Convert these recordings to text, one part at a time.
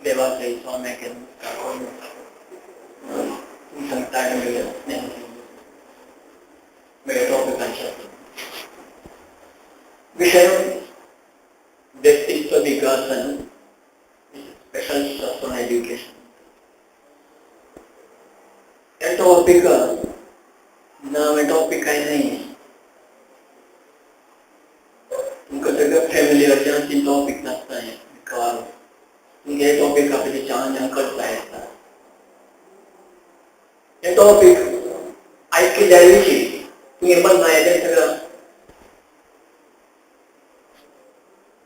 देवाचे स्वाम्याक सांगता टॉपिकांचे विषय व्यक्तित्व विकास आणि स्पेशल ऑन एज्युकेशन. हे टॉपिक नवें टॉपिक काय नाही, तुमकां सगळं फॅमिलियर जे टॉपिक नासता. कारण तुमगे टॉपिक आपले छान छान करता येता. हे टॉपिक आयकिल्ल्या विशीं तुगे मनां येता सगळं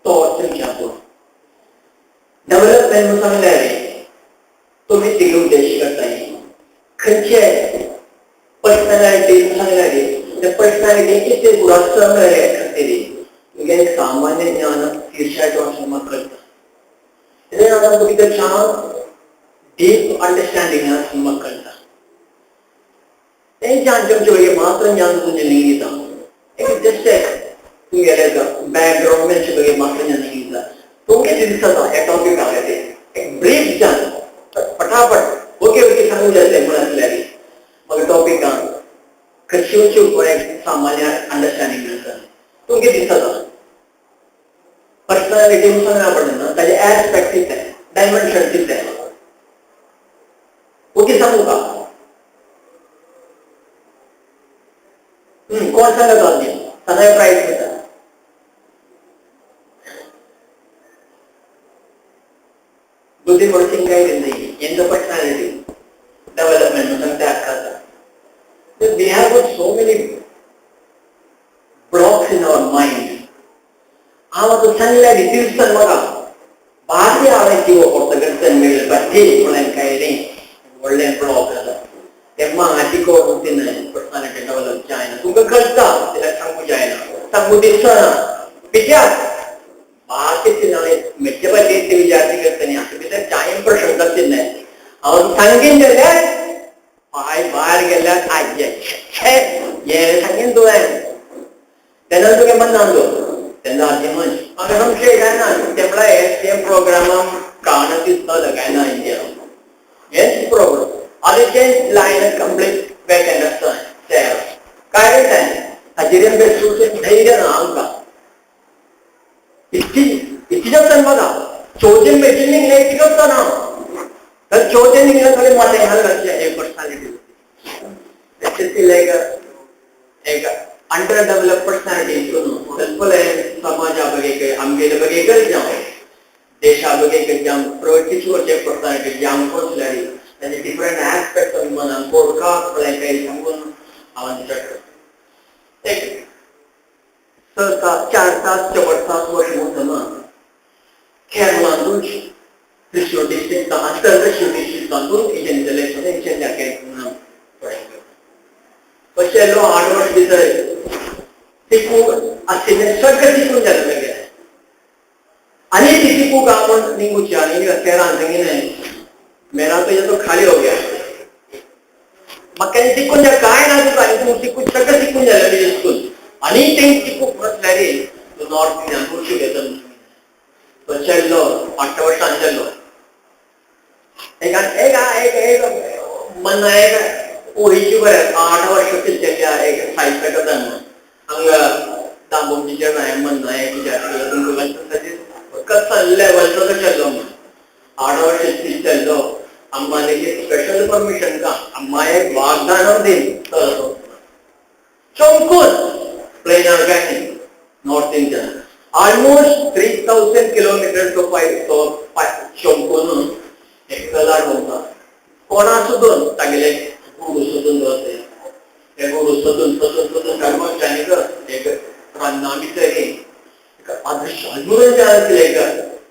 तो तुमच्या डेव्हलपमेंट म्हणून सांगल्यार तुमी तिगे उद्देश करताय खंयचे पर्सनॅलिटी सांगल्यार त्या पर्सनॅलिटी कितें गुणात्मक खातीर तुगे सामान्य ज्ञान तीर्शायतो करता. तेन्ना तुमी छान डीप अंडरस्टँडिंग कळटा. तें ज्ञान तुमचे मात्र ज्ञान तुमचें लिंगिता एक जस्ट तुमगेलें बॅकग्रावंड मेळचे मात्र ज्ञान लिंगिता तुमगे दिसता हे टॉपिक आहा ते एक ब्रीफ ज्ञान फटाफट ओके ओके सांगूं जातलें म्हूण आसल्यार म्हाका टॉपिकान खंयच्यो एक सामान्य अंडरस्टँडिंग मेळटा तुमगे दिसता. पर्सनॅलिटी म्हणून सांगना पडना, ताजे एस्पेक्ट कितें, डायमेन्शन कितें, ओके सांगू का? कोण सांगता सांगाय प्रायस घेता. बुद्धी पडसिंग काय नाही यांचं पर्सनॅलिटी डेव्हलपमेंट सांगता आखा. We have got so many blocks in our mind. हांव आतां सांगल्या दिवसान म्हाका बाकी हांवें जिवो पडटा मेळ्ळें बाकी म्हणल्यार काय न्ही व्हडलें ब्लॉक आसा तें माती करून पर्सनॅलिटी डेव्हलप जायना. तुमकां कळटा जाल्यार सांगूं जायना, सांगूं दिसना कित्याक बाकी मेचे बाकी ते विद्यार्थी करता न्ही आतां भितर चाय इम्प्रेशन करता न्ही. हांव सांगीन जाल्यार पांय भायर गेल्यार आज्जे हें सांगीन तुवें तेन्ना तुगे मनान तेन्ना आजी म्हण म्हाका संशय काय ना ते म्हळ्यार ते प्रोग्रामाक काण दिसता काय ना इंडिया हेच प्रोग्राम आनी ते लायन कंप्लीट वेकंट आसता काय काय हाजेर धैर्य ना आमकां इतकी इतकी जाता बघा चौथेन बेचीन निघले इतकी करता ना तर चौथेन निघले थोडे माथे घाल घालचे हे पर्सनॅलिटी एक एक अंडर डेव्हलप पर्सनॅलिटी ಸ್ವಲ್ಪ समाजा ಬಗ್ಗೆ आमगेले ಬಗ್ಗೆ जावं देशा ಬಗ್ಗೆ जावं प्रगतीचे पर्सनॅलिटी जावं कसल्यार ताजे डिफरंट एस्पेक्ट मनान कोडका काय सांगून हांवें एक 6 7 4 7 4 7 वर्ष म्हणटना केरळांतूच त्रिशूर डिस्ट्रिक्ट आजकाल त्रिशूर डिस्ट्रिक्टांतून हेजें जालें हेजें कशें येयलो 8 वर्स भितर तिकू आशिल्लें सगळें तिकून जालें मेगेलें आनी ती तिकू गांव निंगूची आनी केरळान सांगिल्लें मेरा तो ये तो खाली हो गया म्हाका तिकून जा काय ना तुका आनी तूं तिकून सगळें तिकून जालें स्कूल आनी तें तिकूक म्हटल्यार तूं नॉर्थ इंडियन खुर्शी घेता तो चेल्लो 8 वर्सां चेल्लो एक एक एक मना एक ओहिची बरें 8 वर्ष चेल्ल्या एक साहित्य करता हांगा दांबोमचें मन्ना एक तुमकां कसा लेवलचो तो चेल्लो म्हण 8 वर्ष चेल्लो अम्मा ने स्पेशल परमिशन का अम्मा एक वागदान दिन चौकून प्लेनार काय नाही नॉर्थ इंडियन ऑलमोस्ट 3000 किलोमीटर तो पाय तो चौकून एक कलार वता कोणा सोदून तागेले गुरू सोदून वता ते गुरू सोदून सोदून सोदून काडपाक एक रान्ना भितर एक अदृश्य अजून एक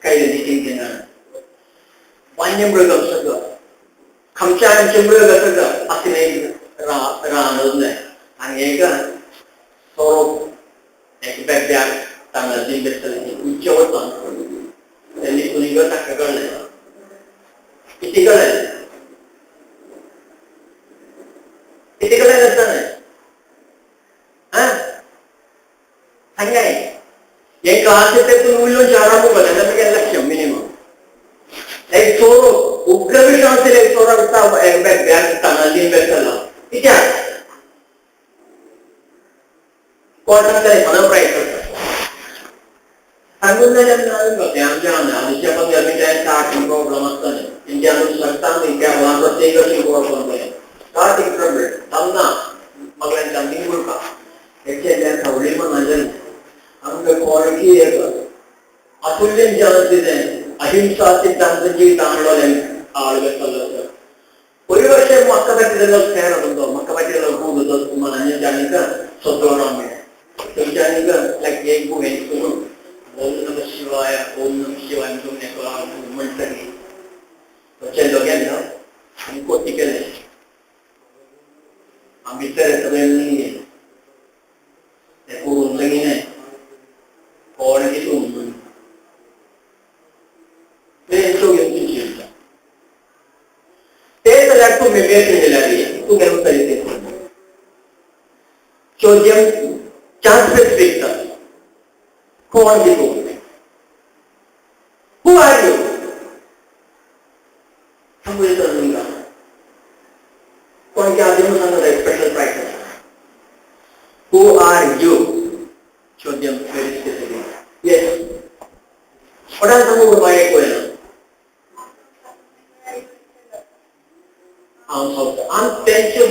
काय कितें वन्यमृगम सगळं खमच्या आमचे मृग सगळं आशिल्लें रान आनी एक सोरोप एक बेब्याक तांदळाची बेसतलें उंच वता तेन्ना कुणी ताका कळ्ळें कितें कळ्ळें कितें कळ्ळें आसतना आं सांगाय हे क्लास येते तूं उरलो चारांक उगो तेन्ना तुगे लक्ष मिनिमम एक कोण सांगतले म्हणून प्रयत्न सांगून स्टार्टिंग प्रॉब्लम आसताले तेंच्या सांगता न्ही त्या प्रत्येक प्रॉब्लम स्टार्टिंग ट्रबल थांबना मगल्यांच्या निवडका हेच्या सावळी म्हण आमकां क्वॉलिटी അതുല്യം ജനത്തിന് അഹിംസാ സിദ്ധാന്തം ജീവിതാണല്ലോ ആളുകൾ തള്ളത്. ഒരുപക്ഷെ മക്ക പറ്റിയുള്ള സ്നേഹമുണ്ടോ മക്ക പറ്റിയുള്ള ഓം നമ ശിവായ ഓം നമ ശിവായ म्हणटली चेल्लो गेलो आनी कोटी केले आमी भितर सगळें तें करून लगीन कोण कितून ചോദ്യം ചാൻസ് കോൺ കിട്ടും. Who are you? കോണിക്ക് ആദ്യം special practice. Who are you? ചോദ്യം വെരി സ്പെസിഫിക്. യെസ്, ഒരാൾ നമുക്ക് മഴയ്ക്കുവേണം. तेंचे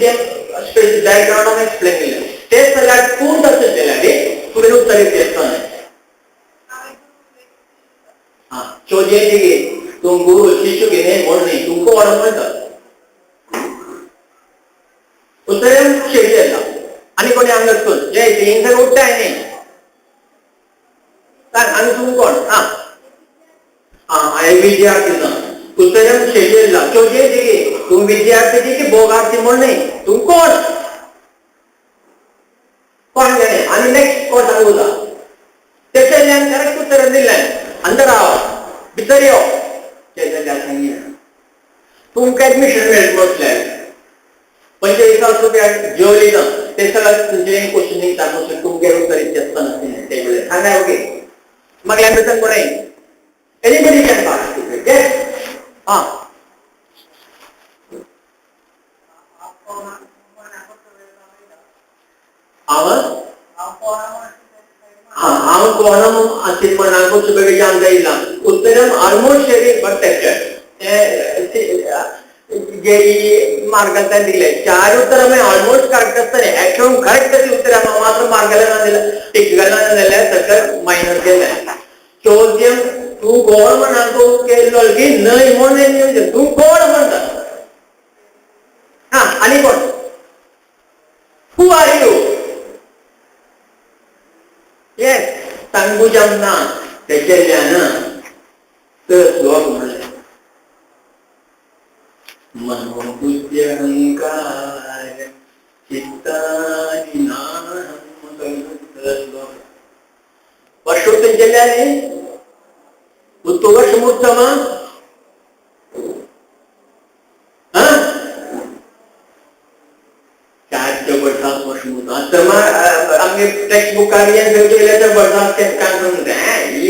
बॅकग्रावंड एक्सप्लेन केलें ते जाल्यार कोण तशें जाल्यार तुवें उत्तर आसतना चोद्यें तूं गुरू शिष्य घेने म्हण न्ही तुमकां कोण म्हणटा उत्तर शेटी येता आनी कोणी हांगा करून जे हिंगसर उठ्ठाय न्ही सांग आनी तूं कोण आं आं हांवें विद्यार्थी ना उत्तरम शेजेला चोद्यें तूं विद्यार्थी की भोगार्थी म्हण न्ही तूं कोण कोण जाणे आनी नेक्स्ट कोण सांगू जा तेच्यान करेक्ट उत्तर दिलें अंदर आव भितर यो ते जाल्यार सांगिना तुमकां एडमिशन मेळट बसल्यार 25 रुपया जेवली ना ते सगळं तुमचें क्वेश्चनींग सांगू तुमगेर उत्तर आसतना ते सांगाय ओके मागीर आमी कोणय एनीबडी can participate. Yes हाँ हांव कोणम आशिल्ले सुबेचे आमकां येयला उत्तरम ऑलमोस्ट शरी बट जे मार्गांतल्यान दिले चार उत्तरां ऑलमोस्ट करेक्ट आसतले एक्चुअल करेक्ट तशी उत्तरां मात्र मार्गाला दिले टिक गेला जाल्यार सकयल मायनस गेले. चोद्यम तूं कोण म्हणा तूं केल्लो की न्हय म्हण तूं कोण म्हणटा हा आनी कोण Who are you? Yes, सांगूच्यान ना तेचेल्यान तर श्लोक म्हणलें मनोबुद्धी अहंकार चित्तानि नाहं वर्षोत्तर केल्याने वर्ष मुक्तमा आमगे टेक्स्ट बुकार ही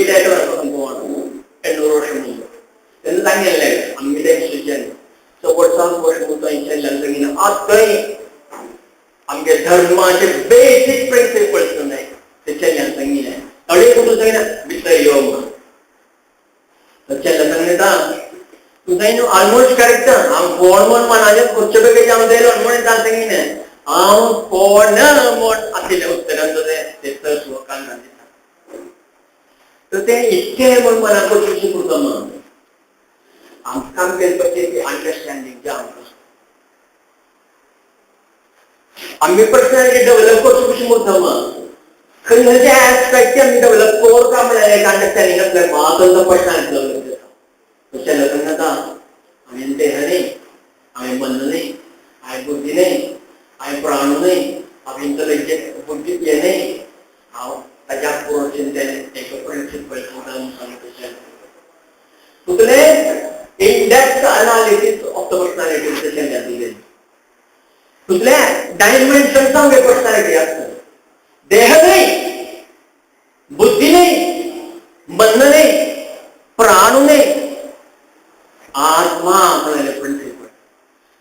डेट 800 वर्ष मुंबू तेन्ना सांगिल्लें आमगे टेक्स्ट सो वर्सान वर्ष मुद्दो आतांय आमगे धर्माचे बेसीक प्रिंसिपल्स न्हय तेच्यान सांगिल्लें अडे कुठून सांगिना भितर यो म्हणून तेच्यान सांगता तूं सांगिना ऑलमोस्ट करेक्ट हांव कोण म्हण मनाचें खुर्चे बेगीन हांव जायलो म्हणून सांगिना हांव कोण म्हण आशिल्लें उत्तरान तें तर श्लोकान सांगिता तर तें इतकें म्हण मनाक कशें करता म्हण आमकां करपाचें ती अंडरस्टँडींग जें आमकां आमी पर्सनॅलिटी डेव्हलप करचो कशें मुद्दा म्हण खंय खंयचे एस्पेक्ट आमी डेव्हलप करता म्हळ्यार एक अंडरस्टँडींग आसल्यार मात्र पर्सनॅलिटी डेव्हलप जाता. तशें लग्न जाता हांवें देह न्ही हांवें मन न्ही हांवें बुद्धी न्ही हांवें प्राण न्हय हांवें इंटलिजंट बुद्धी हें न्हय हांव ताज्या पुरो चिंतन एक प्रिंसिपल सांगता तुगेलें in depth analysis of the personality तशें दिलें तुगेलें डायमेन्शन्स आमगे पर्सनॅलिटी आसता देह न्हय बुद्धी न्हय मन न्हय प्राण न्हय आत्मा म्हळ्यार प्रिंसिपल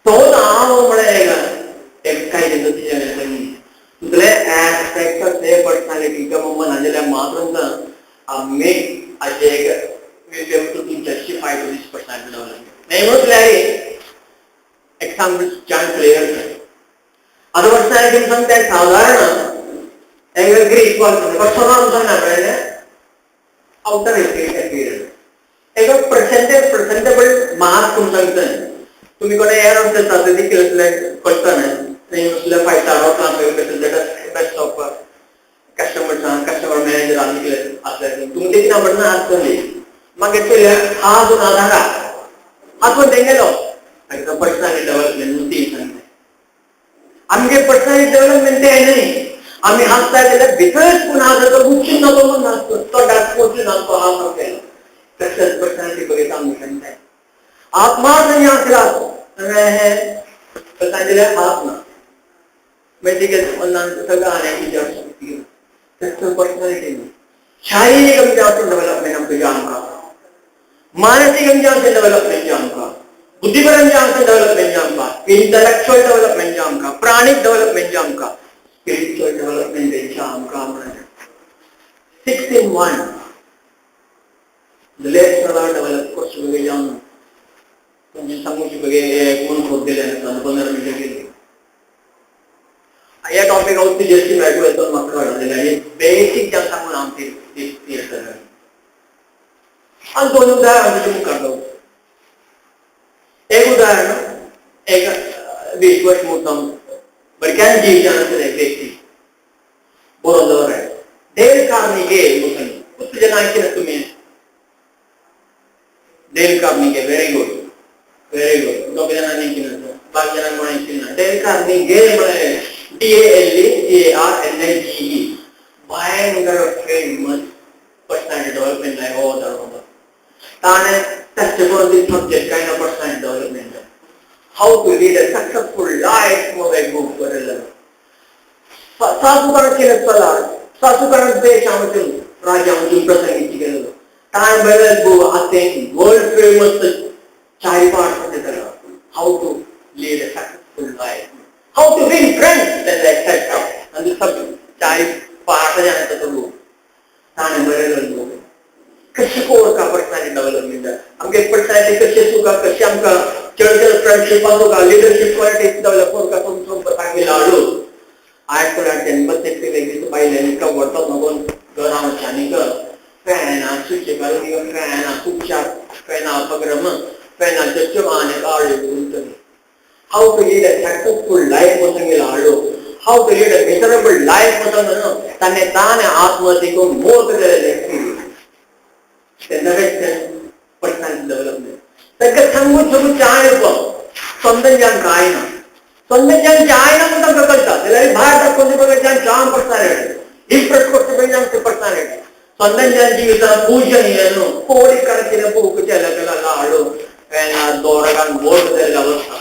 तोच हांव म्हळ्यार तुगेले एस्पेक्ट ते पर्सनॅलिटी सांगता आमी हाचे एक will be able to justify to this personality development. नाही म्हटल्यार एक्झाम्पल चार क्लियर. आता पर्सनॅलिटी सांगता साधारण एक ग्रीक वर्ड सांगना पळयलें आउटर एपियरन्स एक प्रेझेंटेबल मार्क तुमकां सांगता. तुमी कोणा एअर होस्टेस आसा देखील करता न्हय थंय 5 star best of customer customer manager आनी आसले तुमकां देखील आवडना आसतली. मागीर चोयल्यार हा अजून आधारा हातून तेंगेलो पर्सनॅलिटी डेव्हलपमेंट ती सांगता. आमगे पर्सनॅलिटी डेव्हलपमेंट तें न्हय आमी हांसता जाल्यार भितरच पूण आसा तो उच्च नको म्हणून हांसतो तोंडाक पोचून हांसतो हा सांगता. तशेंच पर्सनॅलिटी बघितलं आमी सांगता आत्मा आसला सांगितल्यार हात ना मेडिकल सगळं आनी तशें पर्सनॅलिटी न्हय. शारीरिक आमचें डेव्हलपमेंट आमकां जें आमकां मानसीक आमचें डेव्हलपमेंट जें आमकां बुद्धिपरांचें आमचें डेव्हलपमेंट जें आमकां इंटलेक्च्युअल डेव्हलपमेंट जें आमकां प्राणीक डेव्हलपमेंट जें आमकां स्पिरिच्युअल डेव्हलपमेंट जें आमकां 6 in 1 late सदां डेव्हलप करचे बगे जावन तुमचे सांगूचे बगे कोण खोद दिले 15 मिनटां गेली. ह्या टॉपिक हांव जस्टिफाय येतो म्हाका कळना जाल्यार बेसीक जें सांगून हांव ती आनी 2 उदाहरण तुमकां मुखार दवरता. एक उदाहरण एक 20 वर्ष मोठो भुरग्यान जीव आसले एक व्यक्ती बरोबर आहे डेल कार्नेगी म्हणून कितले जाण आयकला तुमी Dale Carnegie very good very good दोग जाणांनी आयकला बाकी जाणांक कोण आयकला ना. डेल कार्नेगी म्हळ्यार DALE CARNEGIE भयंकर फेमस पर्सनॅलिटी डेव्हलपमेंट हो धर्म ताणें टेस्ट करून ती सब्जेक्ट काय ना personality development how to lead a successful life म्हणून एक बूक बरयलेलो. सासुकारण केलं चला सासुकारण देश आमचून राज्य आमचून प्रसंगी केलेलो ताणें बरयलें बूक आतां वर्ल्ड फेमस चारी पार्ट दितालो how to lead a successful life how to win friends etcetera आनी सब चारी पार्ट जाणा तो बूक ताणें बरयलेलो बूक. कशें कोरका पर्सनॅलिटी डेव्हलपमेंट आमगे पर्सनॅलिटी कशें सुका कशें आमकां चड चड फ्रेंडशीप आसूका लिडरशीप क्वॉलिटीज डेव्हलप कोरका तुमचो सांगिल्लो हाडू आठ कोणाक 10% बायले व्हरतात नको घरा वच्चानी फॅना स्विच घालून फॅना खूबशा फॅना उपक्रम फॅनाच्यो आनी काळ how to lead a successful life सांगिल्लो हाडू how to lead a miserable life म्हणून ताणें ताणें आत्महत्या करून मोत केलेलें पर्सनॅलिटी डेव्हलपमेंट. तांकां सांगून सांगून चाय स्वंतन काय ना स्वंतन चाय ना म्हणून तांकां कळटा जाल्यार भायर दाखोवन बघा चाम पर्सनॅलिटी इम्प्रेस करता पळय पर्सनॅलिटी स्वंतन जिवितान पूजनीय न्हू कोടിക്കണക്കിന് പൂക്ക് ചിലകളെല്ലാം ആളു ദോരകാൻ ബോർഡ് അവസ്ഥ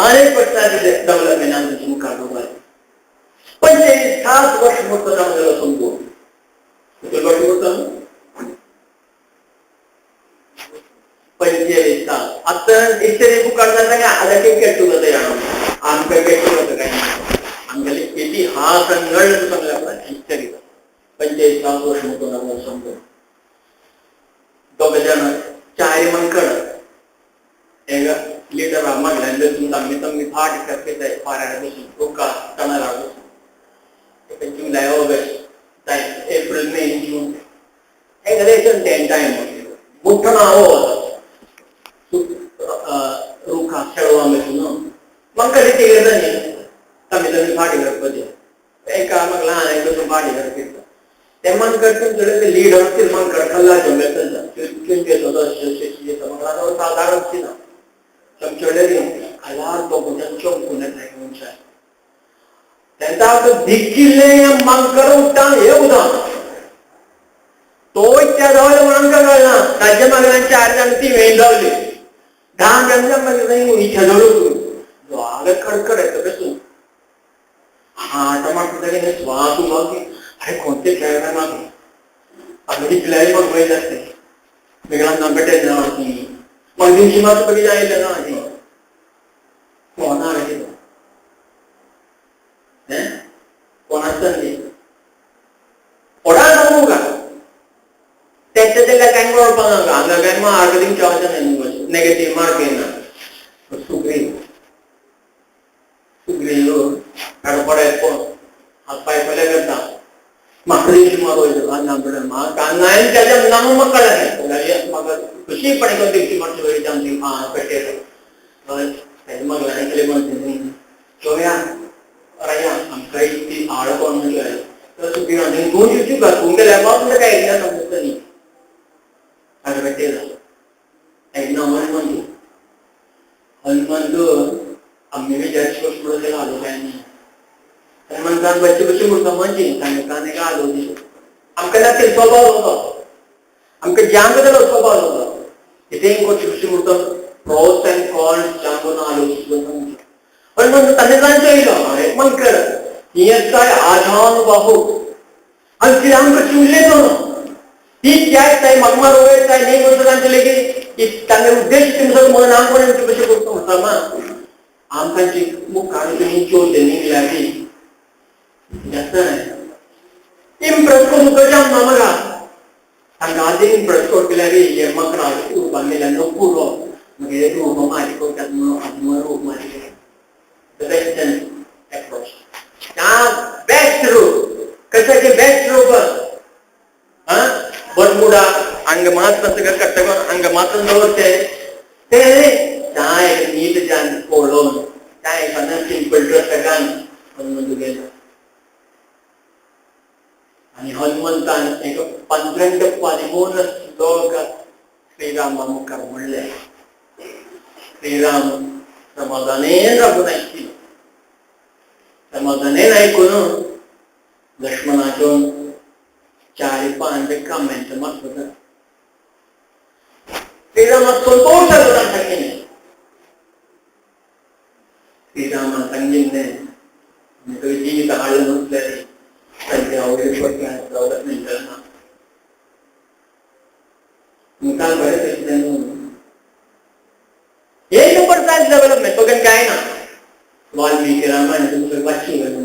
आने पर्सनॅलिटी डेव्हलपमेंट आमच्या मुखार 45 वर्ष मोठो जावन समजू कितले वर्ष मोठो 45 आतां इतले मुखार जाता काय आतां गेट टुगेदर आमकां गेट टुगेदर काय आमगेले इतिहास सांगला हिस्टरी 45 वर्ष मोठो जावन समजू दोग जाण चार मंकड एक लीडर मागल्यान आमी तमी फाट करता फारार बसून रुखा तणारा बसून जुलय ऑगस्ट एप्रिल मे जून एक रेशन टेन टायम मुठणा हो रुखा खेळवा बसून म्हाका ते न्ही तमी तमी फाटी करपाचें एका म्हाका ल्हान एक बसून फाटी करता ते मनकड तुमचे लीडर असतील मनकड कल्ला साधारण ना चमचोडले कलार बघून चमकून येता त्यांचा दिकिल्ले मांकर उठ्ठा हे उदा तो इच्छा जावले म्हणून कळना ताज्या मागल्यान 4 जाण ती वेळ जावली 10 जाण मागीर इच्छा जावलो दोळे खडखड येता बसून हा टमाटर श्वास उबो की अरे कोणते खेळणार मागे अगदी प्लेयर मग बैल असते वेगळा नंबर ना मग दिवशी मात्र बघितलं आयलं ना आधी कोणा आहे कोणाचं नाही त्याच्या काय कळपाक हांगा काय मार्क दिवचे नेगेटीव मार्क येना. सुग्रीव सुग्रीव गडपड हात पाय पयले करता म्हाका दिवशी मारवयलो हांगा त्याच्या नाम म्हाका म्हाका खुशीपणे करून दिवशी मारचे वयली आमची पेटेर ताच्या मगलाने केले म्हणते चोया राया आमकां ती आळ कोण म्हणले तर सुग्रीवान दोन दिवशी घातून गेल्या बाबा काय येना समजता न्ही हांगा पेटेर एकदा हनुमंत हनुमंत आम्ही विचार म्हणून आलो काय न्ही हनुमंतान बच्चे बच्चे म्हणतो म्हणजे तांकां आलो आमकां ना ते स्वभाव होतो आमकां जांग जालो स्वभाव होतो इथे कोण म्हणतो प्रोस अँड कॉन्स जांगून आलो हनुमंत ताणें तांचो येयलो हांवें मंकर काय आजान बाहू आनी आमकां चिवले तो ही त्याच ताई म्हाका वयर ताई न्ही म्हणटा तांचे लेगीत तांगे उद्देश तुमचो मन आमकां कशें करता म्हणटा मा आमकां मुखार तुमी चोवचे न्ही लागली जास्त इम्प्रेस करून कशें आमकां म्हाका तांकां आदी इम्प्रेस करून केल्यार हे मकरा रूपान गेल्यार न्हू पुरो मागीर रूप मारी करतात म्हणून आदम रूप मारी बेस्ट एप्रोच बेस्ट रूप कशाचे बेस्ट रूप बरमुडा अंग मात्र कट्ट अंग मात्र दवरते ते काय नीट जान पळोवन काय एखाद्या सिंपल ड्रेस घालून हनुमंत गेलो आनी हनुमंतान एक 12 13 श्लोक श्रीरामा मुखार म्हणले. श्रीराम समाधानेन राबून आयकलो समाधानेन आयकून लक्ष्मणाच्यो 4 5 कमेंट मारता श्रीरामाक संतोष जालो तांकां सांगिल्लें. श्रीरामान सांगिल्लें तुवें जीवित हाडलें म्हटल्यार तांचे आवय डेव्हलपमेंट जालें ना. मुखार बरें तशें न्हू हे नंबर सायन्स डेव्हलपमेंट बघून काय ना वाल्मीकी रामायण तुमचं वाचून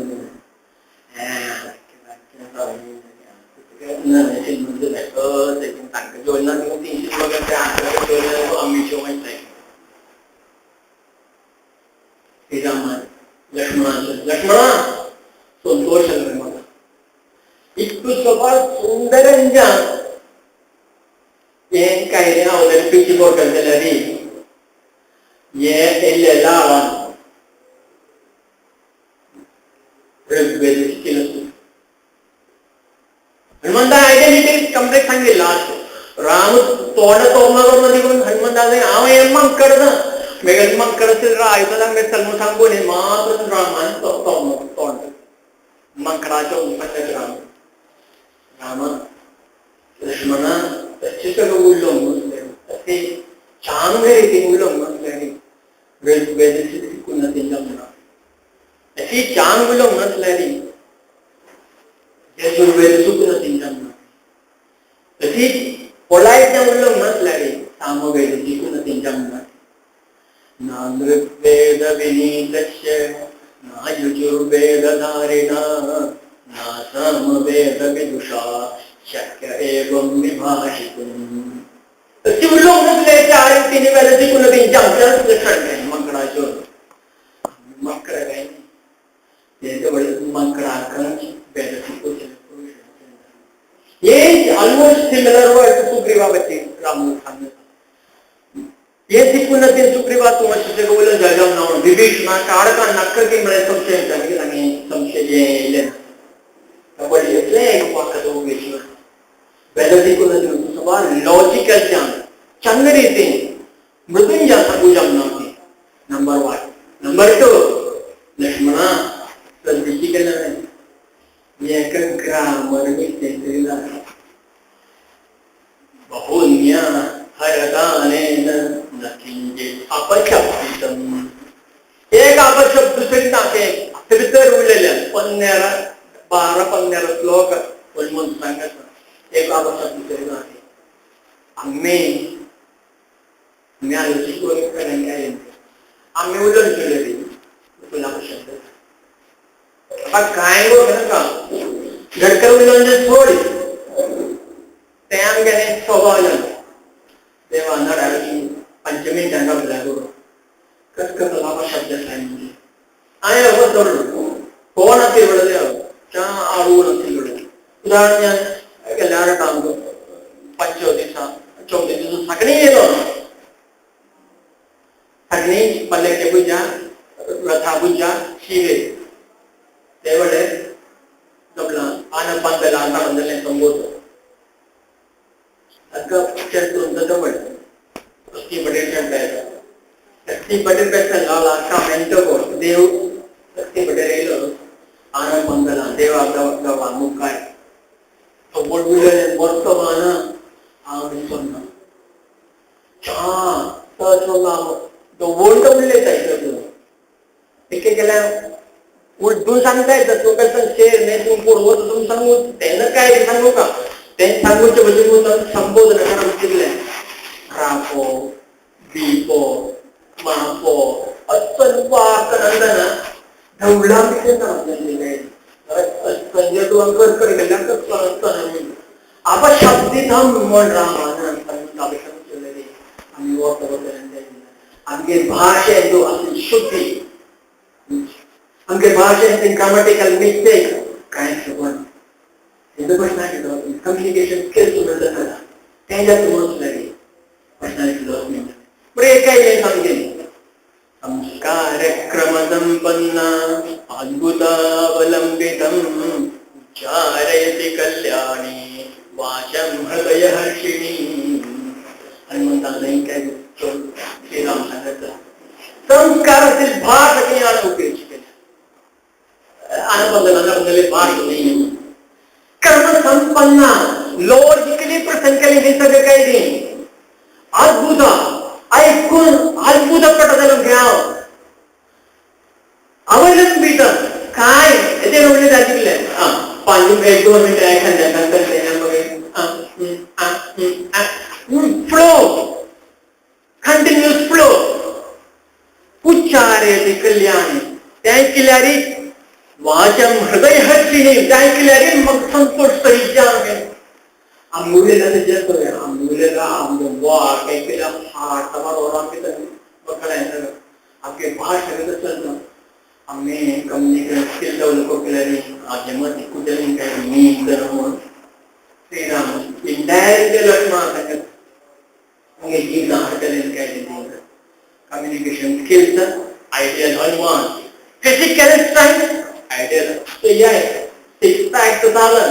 लक्ष्मणा संतोष मला इतकं स्वभाव सुंदर हें काय अवतरपिची बोटल जाल्यार हें येयल्लें लाळान ऋग्वेद शिकिल्लो हनुमंता आयडेंटिटी कंप्लीट सांगली लास्ट राम तोंड तोंड करून हनुमंता हांव हें मंकड ना मेगेल मंकड असेल आयकला चल सांगू न्ही मात्र रामान तोंड मंकडाच्या सांगत राम राम लक्ष्मणा तशें सगळं उरलो तशें चांग रितीन उरलो म्हटल्यार ऋग्वेद शिकून तेंच्या अशी चांग उरलो म्हटल्यार यजुर्वेद चुकून तेंच्या तशी पोलायट उरलो म्हटल्यार सामवेद शिकून तेंच्या ना ऋग्वेद विनीतस्य ना यजुर्वेद धारिणा ना सामवेद विदुषा शक्य एवं विभाषितुम. तशी उरलो म्हटले चार तिन्ही वेळ शिकून तेंच्या लक्षण काय मंकडाच्यो मंकड काय तेजे व्हडले मंकडाक वेद शिकून हे ऑलमोस्ट सिमिलर वर्ड सुग्रीवा बच्चे राम सांगता हे शिकून ते सुग्रीवा तूं अशें उलोवन जायना ना विभीषणा काडका नक्क म्हळ्यार संशय सांगी संशय जें येयलें ना पण येतलें एक वाक्य विभीषण वेद शिकून सवाल लॉजिकल ज्ञान चंग रीतीन मृदुंजा सांगू ना नंबर 1. नंबर 2 लक्ष्मणा संदिशी केलं नाही एक ग्रामर मिस्टेक बहुन्या हरदानेन न किंचित अपशब्दितम. एक अपशब्द दुसरी ना ते भितर उरलेले 15 12 15 श्लोक हनुमंत सांगत एक अपशब्द दुसरी ना आम्ही आलोचक काय आम्ही उलोवन केले अपशब्द आता काय नाका घडकर उलोवन सोड ते आमगे केलें स्वभाव जालो देवा नडाची पंचमी तांकां लागू कथकथलावा शब्द सांगितले हांवें असो धरलो कोण असेल आडू नसेल उदाहरण गेल्यार टांग 5 दिसा 14 दिसा सगळी येलो सगळी पल्लके पूजा रथा पूजा शिवे देवळे जमला आना पंदला आना पंदले संबोधतो अगं चेंडू जवळ ती पटेल ती पटेल पेक्षा लावला का मेंटो देव ती पटेल येलो आना पंदला देवा गवा मुखाय वर्तमान उलटून सांगता येतं तू कसं शेर नाही तू पूर्व तुम्ही सांगू त्यानं काय सांगू का त्याने सांगूचे म्हणजे संबोधन करा दिले रापो बीपो मापो असं ढवला आमगे भाषे शुद्धी आमगे भाषे ग्रामटिकल मिस्टेक काय शकना कम्युनिकेशन स्किल्स मेळटा तेंच्या तुमचो पर्सनालिटी डेव्हलपमेंट बरें एकाय सामकें संस्कारक्रम संपन्न अद्भुतावलंबितं उच्चारयति कल्याणी वाचं हृदय हर्षिणी आणि म्हणता नाही काय श्रीराम सांगता संस्कारातील भाष उपयोग आनंद भाष नाही कर्म संपन्न लॉजिकली प्रसंग केले हे सगळं काही नाही अद्भुत ऐकून अद्भुत पटकन घ्याव अवलंबित काय ते म्हणले जातील 5 1 2 मिनिटं एखाद्या फ्लो कंटिन्युअस फ्लो उच्चारयति कल्याणी त्या केल्यारी वाचम हृदय हर्षिणी त्या केल्यारी मग संतोष सहित आंबुलेला आंबुलेला आंबो काय केला हाट आमगे भाषा चलता आम्ही कम्युनिकेशन स्किल डेव्हलप केल्याने जेव्हा कुठे काय मी तर श्रीराम इनडायरेक्टली लक्ष्मण सांगत गीता हाडटले काय communication skills ideal Hanuman physical strength ideal six pack झालं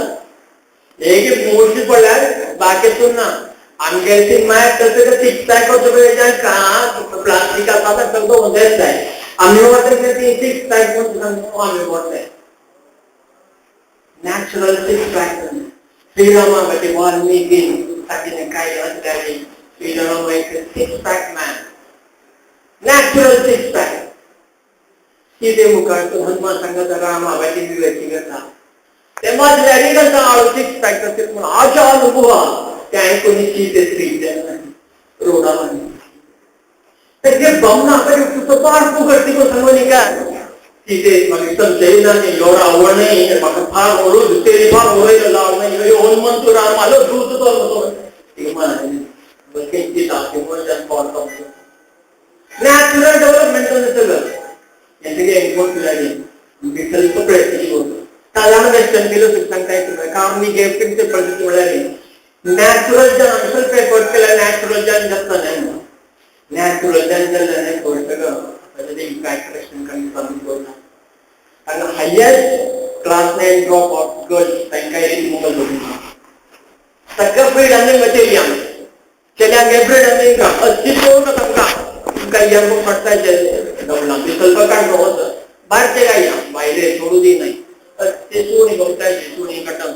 एक मोठी पडल्यार बाकीतून ना आमगे सिनेमा तसं सिक्स पॅक होतो प्लास्टिक आसा सगळं होतेच जाय आम्ही वता ती सिक्स पॅक म्हणून आम्ही वताय नॅचरल सिक्स पॅक श्रीरामा गती वाल्मिकी ताकीने काय असल्याने श्रीरामा एक six pack man natural six pack सीते मुखार हनुमान सांगत रामा बाकी विवेची करता ते मजल्यारी करता हांव सिक्स पॅक असेल म्हणून आशा अनुभव त्या कोणी सीते स्त्री रोडा तर जे बमना तुझं पार फुगडती को सांगू न्ही काय सीते मागीर समजयना न्ही एवढो आवड नाही म्हाका फार व्हडू तेरी फार व्हडयलो लाव नाही हनुमान तूं राम आलो दूत तो नॅचरल डेव्हलपमेंट सगळं विकल्प प्रयत्न साधारण वेस्टर्न फिलॉसॉफी सांगता येत कारण मी जे परिस्थिती म्हळ्यार नॅचरल ज्यान स्वल्प एफर्ट केल्यार नॅचरल ज्यान जाता न्हय नॅचरल ज्यान जाल्ल्यान एफर्ट सगळं इम्पॅक्ट कमी करून तांकां highest class 9 drop out girls तांकां एक मोबायल करून सगळं फ्रीड आनी चेल्यांक चेल्यांक एवरी आनी अस्तित्व ना तांकां तुमकां यांक पडटा विकल्प काडलो बारचे काय भायले सोडू दी नाही ते सुणी भोवताय सुणी काडटा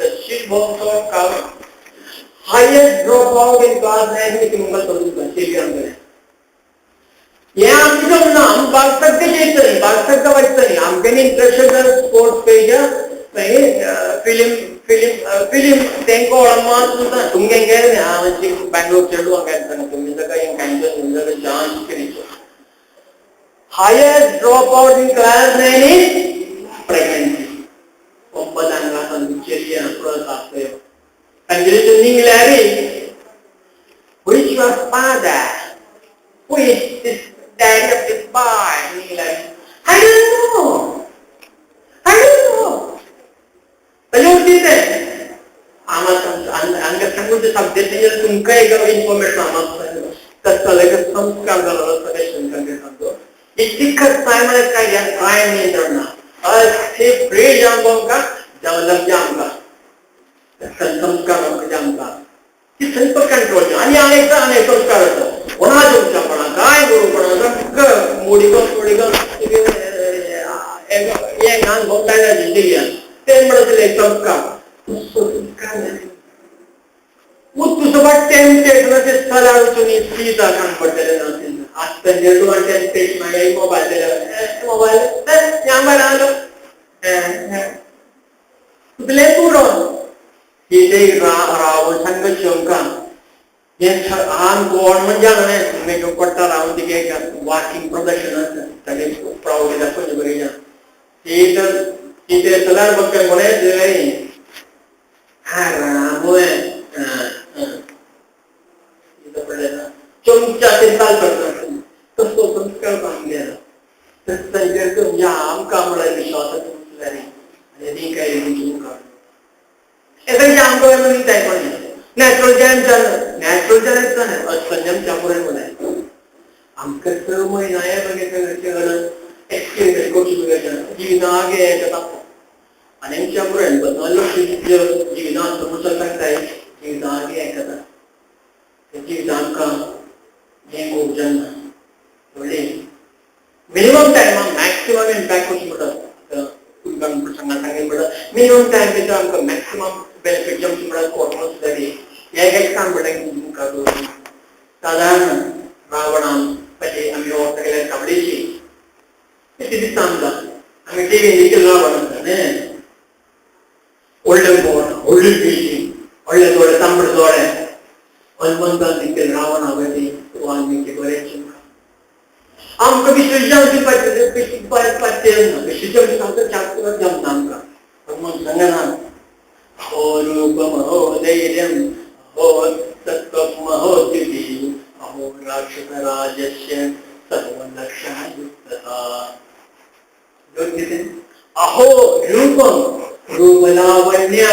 तशीच भोवतो काव highest drop out in class 9 तुमकां सोडून चेल्यांक हें आमचें ना आमी बालसग्ग चेयतलीं बालसग्ग वाचतलीं आमगेली इंट्रस्ट जर स्पोर्ट्स पेज मागीर फिल्म फिल्म फिल्म तेंको मात तुमगे गेले हांव बँगलोर चेडू हांगा तुमी सगळें कांय जान करीचो highest drop out in class 9 is pregnancy. 9 क्लासान चेडयां plus आसतयो. तांगेले निंगल्यारी Who is your father? Who is this daddy of this boy? निंगल्यारी I don't know. I don't know. तशें हांगा सांगूचे सब्जेक्ट तुमकां एक इन्फॉर्मेशन आम्हाला तसं संस्कार जालो सगळे सांगतो इतकं काय म्हळ्यार काय काय नियंत्रण ना असे फ्रेश आमकां डेव्हलप आमकां संस्कार आमकां आमकां ती संप कंट्रोल आनी आनी आनी संस्कार आसा कोणाचे उच्चापणा काय गुरुपणा सगळं मोडिकल मोडिकल हे घाण भोवताय जिंदगी ते म्हणत एक संस्कार संस्कार तुझं टेम्पटेशन स्थळार वचून सीता काम पडटलें आतां तुका टेम्पटेशन मागीर मोबायल मोबायल ह्या आलो तुगेलें पुरो कितें रावण सांग शंका हें आम कोण म्हणजे न्हय कोट्टा रावन तिगे वाकिंग प्रदर्शन आसा तागे प्रावड दाखोवचें बरें ती तर कितें चल्यार बघता कोणें हा रामू चमचा ते चाल करता तसो संस्कार बांदले तांचेर म्हणजे आमकां म्हळ्यार विश्वासाचो आनी ती काय मुखार हे आमकां दिताय कोण नॅचरल जॅम जालें नॅचरल जालें असंजम चापुरण म्हळ्यार आमकां 6 म्हयने एक्सपिरियन्स करूं जिविताक येता आनी आमच्या पुरण जिवितान समजून सांगताय जिविताक येता जिवितां आमकां हें खूब जाणा व्हडलें मिनिमम टायमाक मॅक्सिमम इम्पॅक्ट कशें म्हणटा प्रसंगान सांगें म्हणटा मिनिमम टायम भितर आमकां मॅक्सिमम बेनिफीट जमचें म्हणल्यार कोर्टूच जाली हें एक काम म्हणटा की मुखार दवरून सादारण रावणान पयलीं आमी हो सगळ्या काबडीची ती दिसता आमकां आमी टिवीन देखील रावण आसता न्ही व्हडलें बोट व्हडली बिल्डींग व्हडले दोळे तांबडे दोळे हनुमंतान देखील रावण हांवें ती वाल्मिकी बरें आमकां विसर्जन विसर्जन सांगता जमना आमकां हनुमंत सांगना अहो रूपम अहो धैर्यम अहो सत्वम अहो द्युति अहो राक्षसराजस्य सर्वलक्षणयुक्तता. अहो रूपम रूपलावण्य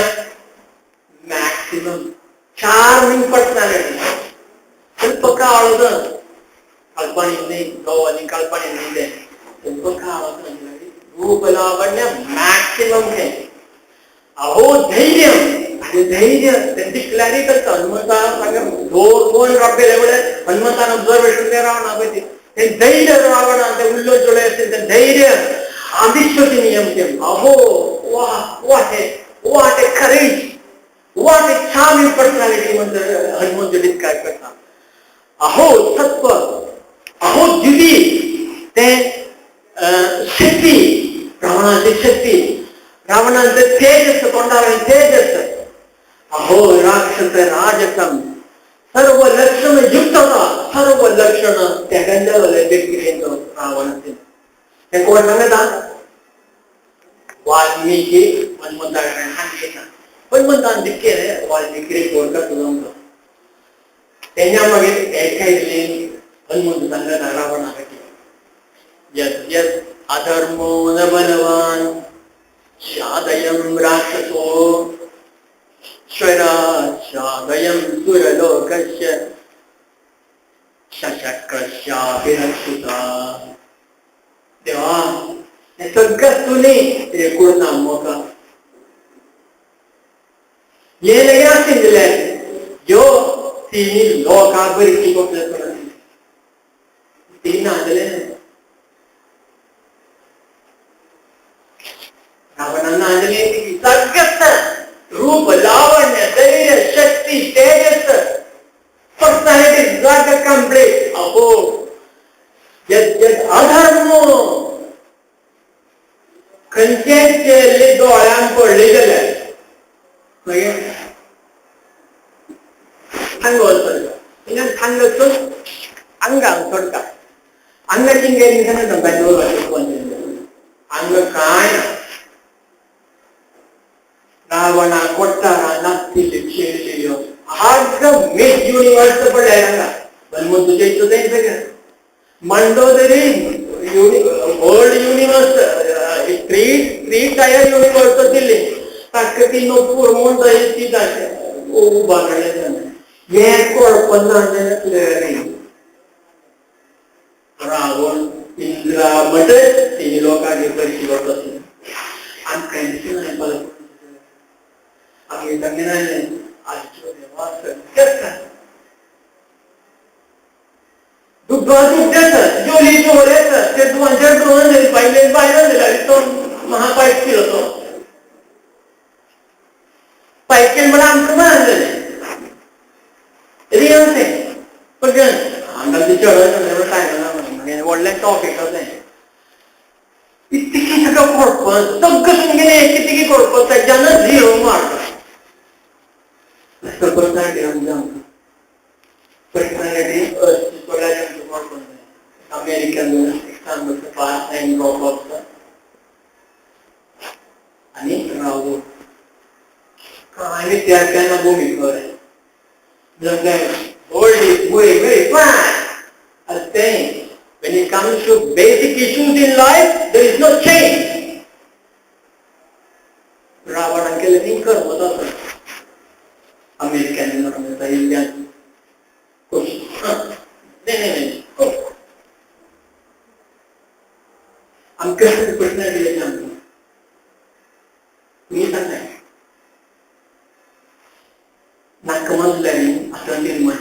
मॅक्सिमम चार्मिंग पर्सनॅलिटी ಸ್ವಲ್ಪ ಕಾಳದ ಕಲ್ಪನೆ ಗೋವನಿ ಕಲ್ಪನೆ ಇದೆ ಸ್ವಲ್ಪ ಕಾಳದ ರೂಪಲಾವಣ್ಯ मॅक्सिमम है. अहो धैर्य आणि धैर्य त्यांची क्लॅरिटी करता हनुमंता दोन रब्बे लेवळे हनुमंतान ऑब्झर्वेशन ते रावणा पळय ते धैर्य रावणा ते उल्लो जोडे असेल ते धैर्य अविश्वसनीय अहो वा what a what a courage what a charming personality म्हणतो हनुमंत डिस्क्राईब करता. अहो सत्व अहो द्युती ते शक्ती रावणाची शक्ती रावणाचे तेजस तोंडावर तेजस. अहो राक्षस राजसम सर्व लक्षण युक्त होता सर्व लक्षण त्या गंधवले व्यक्ती रावण असेल ते कोण सांगता वाल्मिकी हनुमंताकडे सांगितलं हनुमंतान दिक्के वाल्मिकी कोण का तुझं तेन्ना मागीर एका हनुमंत सांगता रावणाकडे यद यद अधर्मो न बलवान शादयं राक्षसो स्वराशादयं सुरलोकस्य शशक्रस्यापि रक्षिता. देवा हे सगळं तुनी एकूण ना मोका हे लेगीत आशिल्लें ज्यो तिनी लोकां बरी ती नासलें रावणान नासलें सगळं रूप लावण्य धैर्य शक्ती तेजस पर्सनॅलिटी जागा कंप्लीट. अहो यद यद अधर्म खंयचेच दोळ्यान पडले जाल्यार मागीर थांग वचपाचो थांग वचून आंगांक सोडटा आंगाची गेली सांगता आंग काय ना रावणा कोट्टारा नासतिली शेळी यूनिवर्स पडले हांगा हनुमंतुचे इतलें सगळें Mandodari world universe three tier universe दिल्ली ताका ती नोपूर म्हूण ती उबारलें हें कळपना रावण इंद्रा म्हणटच तिनी लोकांक पयशे वता आमकां दिसना आमी सांगना आजच्यो देवा सगळें American आणि राहू आणि त्या भूमी World is moving very fast. I think when it comes to basic issues in life, there is no change. Ravan केले थिंकर होता अमेरिकन इंडियन कुछ नहीं नहीं नहीं आमकां पर्सनॅलिटी आमकां तुमी सांगताय नाका म्हणल्यार आतां तीर्मान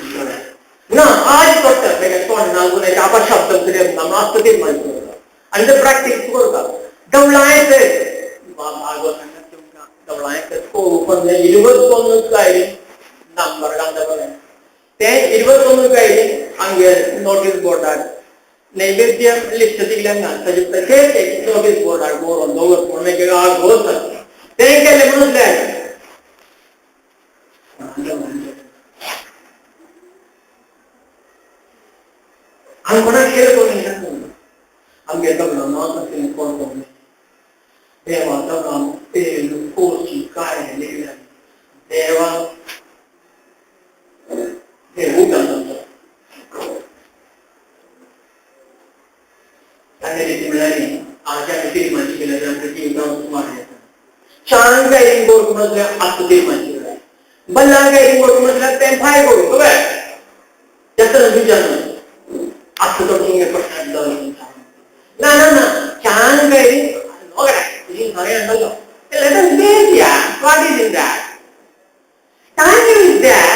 ना आज करता तोंड नागून आपण शब्द आसता तीर्मान आनी ते प्रॅक्टीस करता दवळांय भागवत तुमकां दवळांय 21 काय नंबर घालता ते 21 काय हांगे नोटीस बोर्डार नैवेद्य लिस्ट दिल्ल्यान ताजे तशेंच नोटीस बोर्डार बरोवन दवर पूण मागीर आगोस तें केलें म्हणून आमी कोणाक शेअर करूंक शकना आमगे दगडां कोण कोण देवा दगडां तेल कोची काय देवा देवू घालता तांगे म्हणल्यार आज आमी तीर्मान केल्यार आमकां जिवितांत सुमार येता चांग गायरींग करूंक म्हटल्यार आतां तीर्मान केल्यार बल्लां गायरींग करूंक म्हटल्यार तें भायर करूंक खबर जाता तुज्यान आतां तो तुमगे प्रश्न ना ना ना चांग गायरींग हांवें Let us live here. What is in that? Time is there.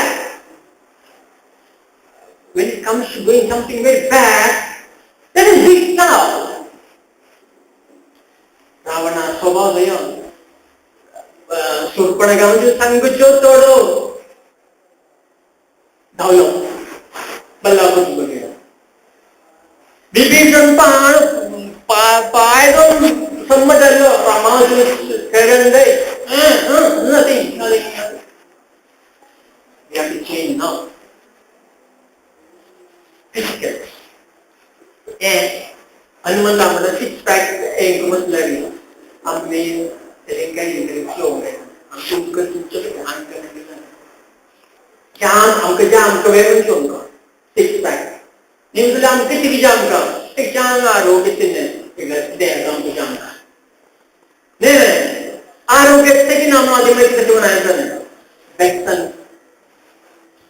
When it comes to doing something very bad, let us do it now. Ravana स्वभाव सुरपणखा म्हणजे सांगच्यो तोडो धांवलो बल्लापती बघितलं विभीषण पाण पाय संमत जाल्लो रामा nothing, nothing. We have to change now. Physical. And Hanumanta म्हणटा सिक्स पॅक एक म्हटल्यार आमी तेंकां फ्लो आमकां तुमकां तुमचो आमकां जाम आमकां जाम आमकां वेळ आमकां सिक्स पॅक न्ही जाल्यार आमकां कितें आमकां एक जाम आरोग्य कितें आमकां जाम न्ही आरोग्य की नाम आदी मागीर कशें म्हणायचं बेसन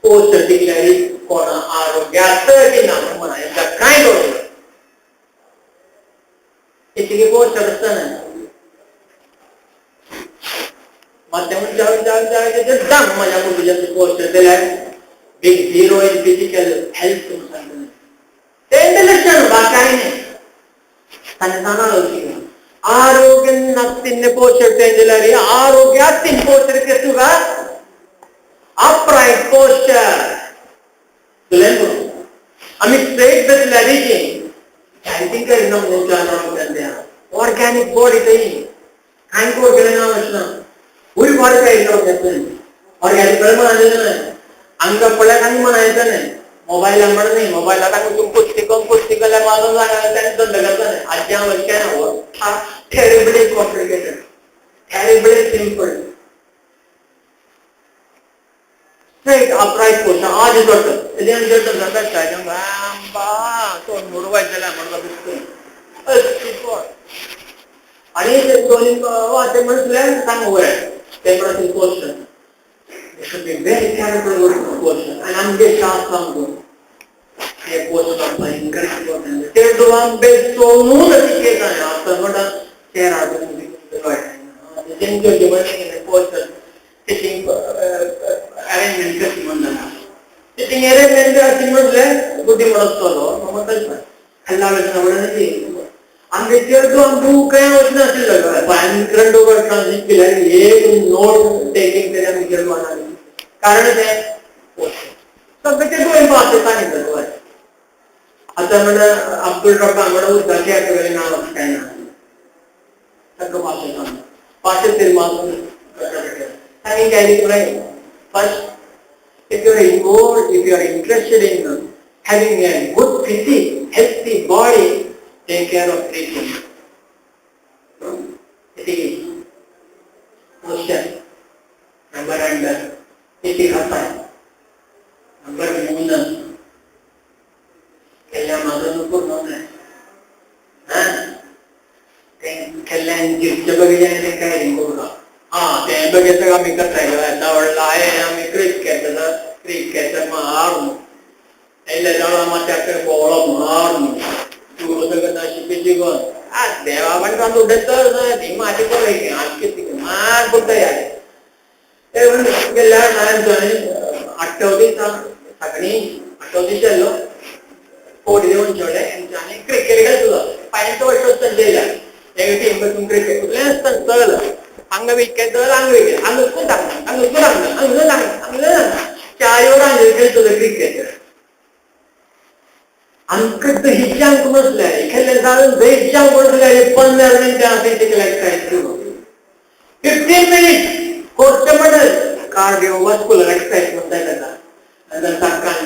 पोस्ट दिल्यार कोणा आरोग्याचं की नाम म्हणायचं काय करूं इतके पोस्ट आसतना माध्यम जावन जावन जावन जाम माझ्या मुलीच्या पोस्ट दिल्यार big zero in physical health सांगता तें लक्षण बा काय नाही ताणें जाणा आरोग्य तिन्ने पोस्टर दिल्यार आरोग्यात तीन पोस्टर केसुगा अपराइट पोस्टर आमी स्ट्रेट बसल्यार डायटिंग करिना ऑर्गॅनिक बॉडी थंय कांय केलें ना वचना उरी बॉडी काय ऑर्गॅनिक म्हणालें आमकां पळयात आनी म्हणायचें न्हय मोबायला म्हण न्ही मोबायला तांकां पुस्तिकम पुस्तिकल्या मारून ताणें धंदो करता न्हय आजी हांव अशें ना terribly complicated, terribly simple. Straight upright posture. ആദ്യം തൊട്ട് ഇതിന് ശേഷം 90 വയസ്സല്ല आणि दोन्ही म्हटल्यार सांगू ते posture. You should be very careful with the posture. And आमगे शास्त्र सांगू हे पोस्चर भयंकर इम्पॉर्टंट. चेडवां बेसोनूच शिकयता आतां म्हणटा चेर हाडून posture sitting arrangement कशी म्हणटा सिटींग अरेंजमेंट अशी म्हटल्यार बुद्धी म्हणत चलो खाल्ला वचना आमगे चेडवां काय वचनाशिल्लो भयंकर वर्सां शिकले एक नोट टेकिंग तरी आमी चेडवां कारण ते पोस्चर सगळें चेडवां सांगितलं. आतां म्हणटा अब्दुल रब्बा म्हणून उदकाचे नांव काय ना ताका पाशे पाशे तिरमासून First, if you are involved, if you are interested in having a good physique, healthy body, take care of three things. It is posture, number and it is number 3. केल्ल्या माझं नको नव्हतं केल्ल्यान जिरचे बघितले काय करू हा ते बघितलं आम्ही कसं दवडला आहे आम्ही क्रिकेट मारून मात्याकडे बोळो मारून शिपिची देवा पण उडत ती माझी कोण मार कुठं गेल्या आठवडी सगळी आठवडी चाललो कोडी देऊन ठेवले आणि क्रिकेट खेळतो 5 वर्ष गेल्या एक टीम बसून क्रिकेट कुठले असतात चल अंग विकेट अंग विकेट अंग अंग अंग अंग 4 वर खेळतो क्रिकेट. अंक हिच्यांक बसले खेळले साधारण हिच्यांक बसले 15 मिनिटां फिजिकल एक्सरसाइज 15 मिनिट कोर्ट म्हटलं कार्डिओवास्कुलर एक्सरसाइज म्हणता ताका. नंतर सकाळी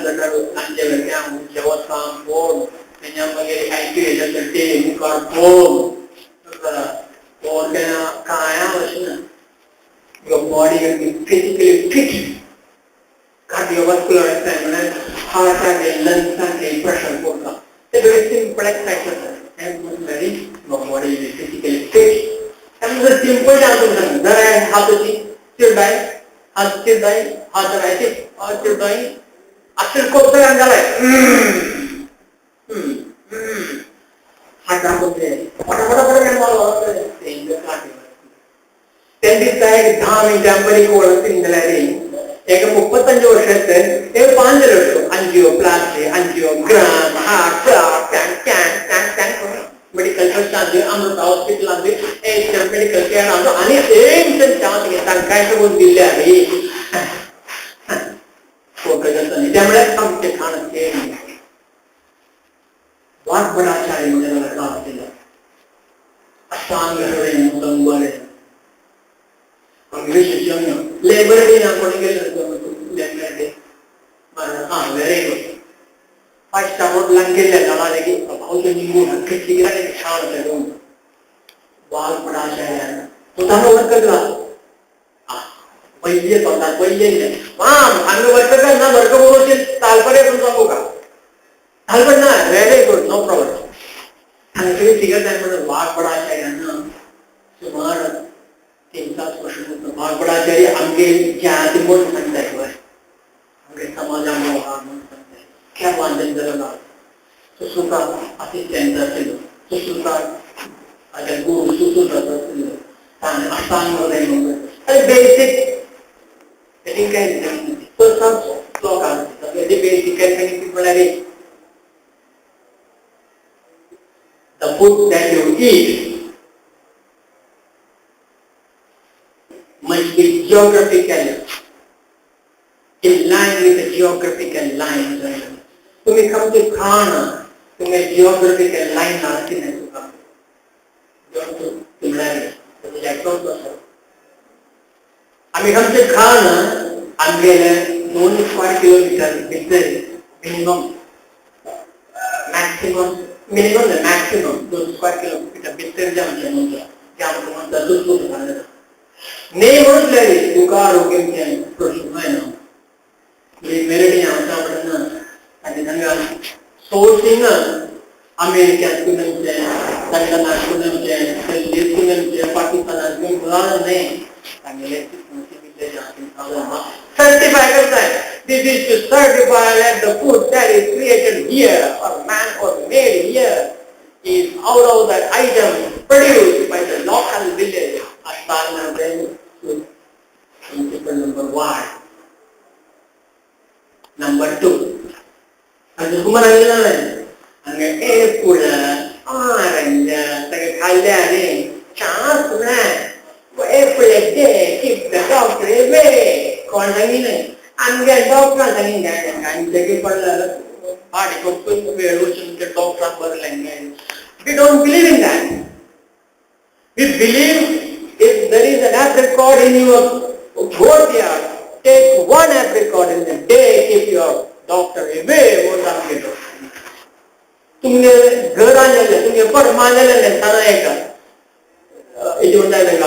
सांजे वचपाक फोन तेन्ना मागीर आयक्यू ते मुखार फोन फोन तेन्ना कांय वचना. Your body will be physically fit. Cardiovascular exercise म्हळ्यार हार्टाक लंग्साक प्रेशर पडटा ते वेरी सिंपल एक्सरसाइज आसा. म्हणल्यार your body will be physically fit. Simple जावन जरा हाताची चिरडाय हात चिरडाय हात रायते चिरडाय अक्षर कोपऱ्यान घालाय हाता त्यांनी 10 मिनिटां बरी कोळ जाल्यार एक 35 वर्षाचे 5 ലക്ഷം angioplasty angiogram heart medical trust Amrita hospital Asian medical care आणि एम्स तांकां करून दिल्ले आहे. त्यामुळे आमचे खाण वाग्भटाचार्य म्हणजे अष्टांग बरे लेबर डे ना कोणी गेले लेबर डे हां व्हेरी गुड 5 स्टार होटलान गेले जाणारे की भाऊचे निघून छान वाग्भटाचार्य स्वतः वर्क पहिले स्वतः पहिले आम्ही वर्क ना वर्क बोलवशील तालपडे पण सांगू का तालपड ना व्हेरी गुड नो प्रॉब्लेम. हांगा तिगत म्हणून वाग्भटाचार्यांना सुमार 3-7 वर्ष वाग्भटाचार्य आमगे जाती म्हणून सांगताय आमगे समाजा म्हणून सांगताय क्या वांजन जरा सुश्रुता असिस्टंट आशिल्लो सुश्रुता गुरु सुश्रुता आशिल्लो अष्टांग बेसिक काय बेसिक म्हळ्यार the food that you eat must be geographical, in line with the geographical lines. तुम्ही खमचे खाण तुम्ही geographical line आसती नाही तुका आम्ही खमचे खाण आमगेले 2 स्क्वेअर किलोमीटर भितर minimum maximum minimum maximum 2 square kilometre भितर जावचें म्हणटा जे आमकां म्हणटा दुसरो खाण ने म्हटल्यार तुका आरोग्य प्रश्न ना. सोर्सिंग अमेरिकेत मेळचें, लंडनाक मेळचें, दिल्लीक मेळचें, पाकिस्तानाक न्हय, तांगेले सर्टिफाय करताय. This is to certify that the food that is created here or man or made here is out of the item produced by the local village. Principle number 1. Number 2. ಅದು ಸುಮಾರಾಗಿಲ್ಲ ಹಂಗೆ ಏಪುಳ ಆರೆಂಜ ತಗ ಕಲ್ಯಾಣಿ ಚಾಸ್ apple a day keep the doctor away. ಕೊಂಡಂಗಿನ ಹಂಗೆ doctor ಹಂಗೆ ಅಂಜಗೆ ಪಳ್ಳ ಪಾಡಿ ಕೊಟ್ಟು ಡಾಕ್ಟರ್ ಬರಲ್ಲ ಹಂಗೆ. We don't believe in that. We believe if there is an apricot in your courtyard, take one apricot in the day, keep your doctor away. तुमगे घरान जालें, तुमगे परमान जालें, सारा एक ಇದು ಉಂಟಾದಾಗ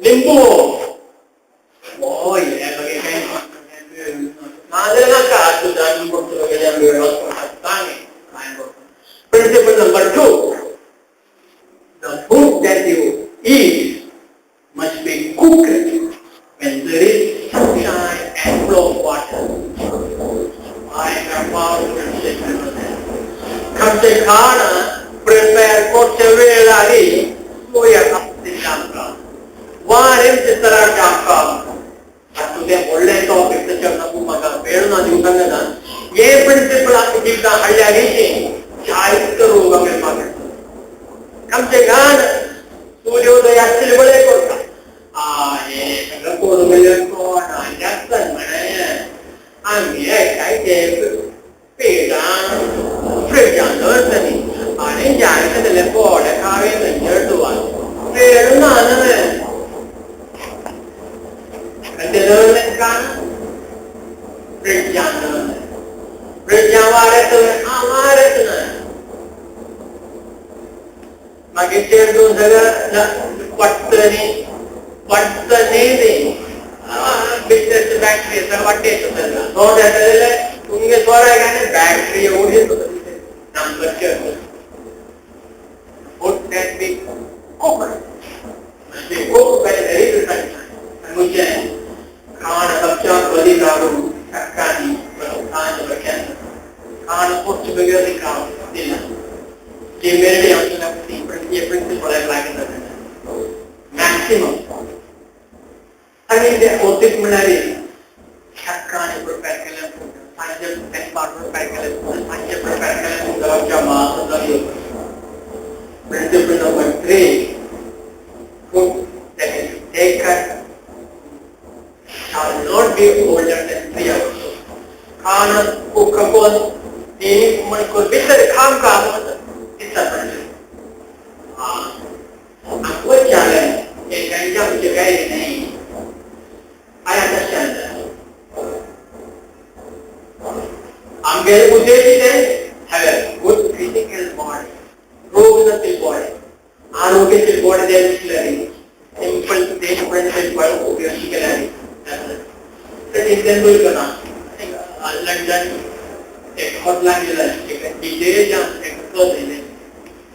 ಲಿಂಬು ಓಯ್ Principle number 2, the food that you eat must be cooked when there is sunshine and flow of water. I am powerful statement. खमचे खाण prepare करचे वेळारी तुझे व्हडलें टॉपीक तशें म्हाका वेळ ना दिवपाक जाता. हे प्रिंसिपल जिवितां हाडल्या जायते रोग मेळपाक मेळटा. आमचे घाण सूर्योदय आसतले बरें करता. हे सगळें करूं गेलें कोण जास्त म्हणें आमी काय ते पेडान फ्रिजान दवरतली आनी जायते जाल्यार कोडे खावे थंयचेर दवर वेळ ना न्हय खंयचे दवरलें कान फ्रिजान दवरलें. फ्रिजान वारेत वारेत ना मागीर चेर दोन सगळें पडटनी पडटनी ती बिजनेस बॅटरी सगळें वाडटे सगळें तो येता जाल्यार तुमगे सोराय काय बॅटरी एवढी number food that we cook must be cooked by the very sunshine. मुझे खाण सबच्या बली दारू सक्कानी खाण बकेन खाण कुछ बगैर खाण दिल ये मेरे लिए ये प्रिंसिपल है लाइक मैक्सिमम आणि ते होतीच म्हणाली सक्कानी प्रिपेअर केलं सांजे पेन प्रिपेअर केलं सांजे प्रिपेअर केलं जबाबच्या मास झाली. Principle number 3, food that is taken shall not be older than 3 hours. खाना कुक करून तीन मणकोर भितर खाम काम दिसता पडले. आमकां चॅलेंज हे गंजा म्हणजे काय नाही. I understand that. आमगेले उद्देश कितें? Have a good physical body. रोग नसेल बॉडी, आरोग्यातील बॉडी द्यायला शिकल्याने सिंपल देश प्रिन्सिपल उपयोग शिकल्याने एक्झाम्पल करा. लंडन एक हॉटेलान गेले एक एक दिले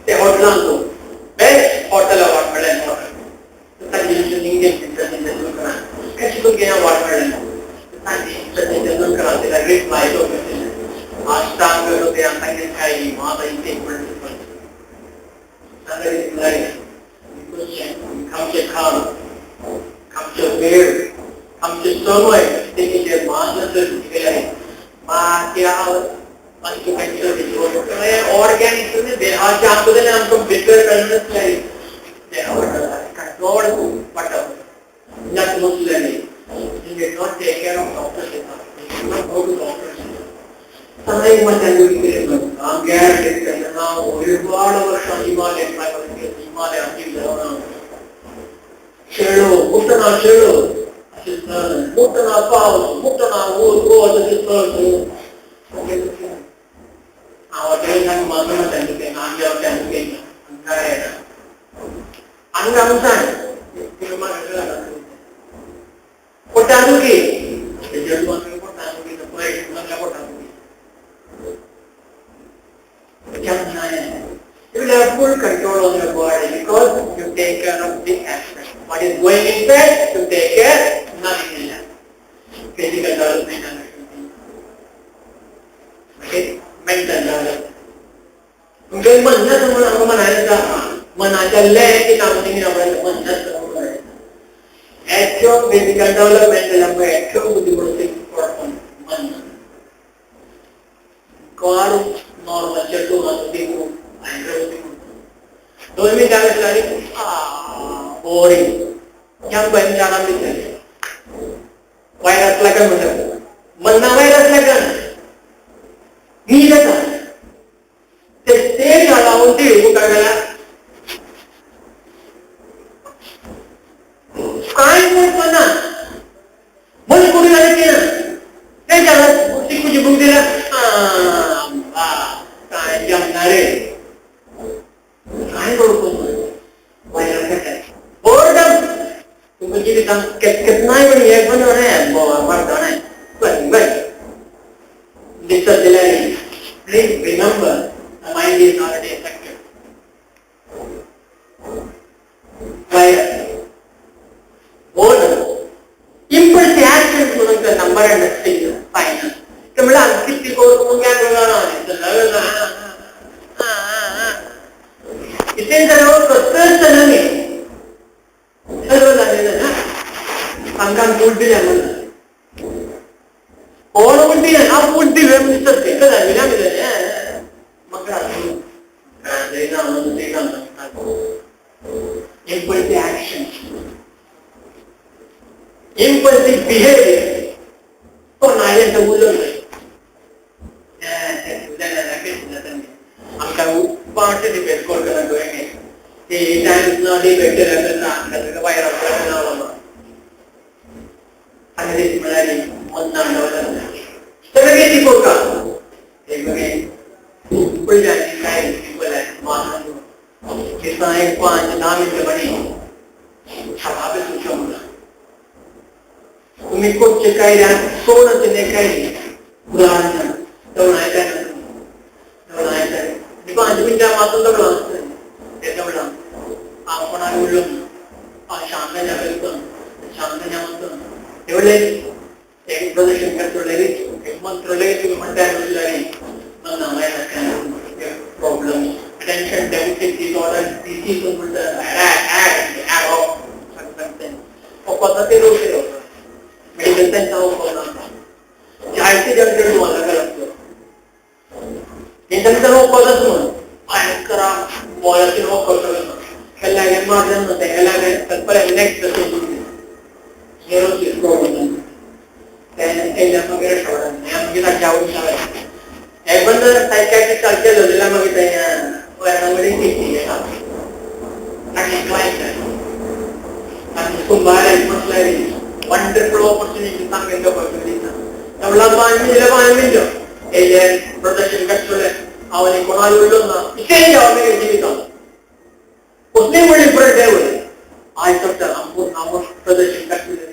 ते हॉटेलान तो बेस्ट हॉटेल अवॉर्ड मेळ्ळें. हॉटेल इंडियन तेंडुलकरान कशें तुमकां हें अवॉर्ड मेळ्ळें तांणी तेंडुलकरान ताका रिप्लाय तो अष्टांग हृदय तांगे माता इथे प्रिन्सिपल आमचे खाण आमचे वेळ आमचे समय ते कितें मानस ऑर्गॅनिक देहाचे आमकां जाल्यार आमकां भितर मेळनासलें कंट्रोल पडटा. You did not take care of doctors. You did not go to doctors. ഒരുപാട് വർഷം ഹിമാലയ ഹിമാലയ शेळो मुटना शेळो मुटना पावस मुटना ऊर control your body because you take care of the aspect. What is going inside, you take care, nothing else. Physical development, okay, mental development. तुमचे म्हणणं म्हणून आमकां म्हणायचं मनाच्या लय की आमची म्हणणं actual physical development actual बुद्धी मन कार नॉर्मल चेंडू 2 मिनिटां बोरिंग व्हायरस लागन म्हणटा मन्ना व्हायरस लागन नी जाता ते तेल लावून ते मुखार गेल्या काय ना मन कुठे झाले ते ना ते झालं तुझी बुक दिला काय जमणार रे काय करू बोर्डम तुमचं जीवित कितना पण एक पण Please remember, the mind is already affected. Virus, boredom, impulsive actions म्हणून number and signal, final. म्हणलं किती इथे कसं नाही सर्व झालेलं ना आमकां मूड दिल्या म्हणून कोण मूड दिले हा मूड दिले म्हणजे झालेलं मग impulsive action, impulsive behavior. तो नाही उलट आमकां पांच डिबेट करतना ते टायम डिबेट भायर आनी म्हळ्यार सगळे शिकोवका पांच 10 मिनटं बनी तुम्ही कोणचे काय सोडत काय उदाहरण 5 मिनटां मातून दवळा दवळा आपण उरलो शांत शांत एवढे एक प्रदर्शन करतो एक मंत्र लगेच तुम्ही म्हणताय problem attention deficit disorder disease म्हणतात मेडिकल त्यांचा जायते जनरेट तुम्हाला लागतो त्यांचा रोग करत म्हणून भयंकर बॉलाचे रोग करतो ह्याला मारलं ह्याला नेक्स्ट प्रॉब्लेम मागीर जाऊन एक सायकॅट्रिक सारखे जालेल्या मागीर वंडरफुल ऑपॉर्च्युनिटी सांगेल प्रदर्शन करतले हांव कोणाक उरलो ना इतकें जिवितान कसलेय म्हणलें डिफरंट आयज डॉक्टर आमकां प्रदर्शन करतले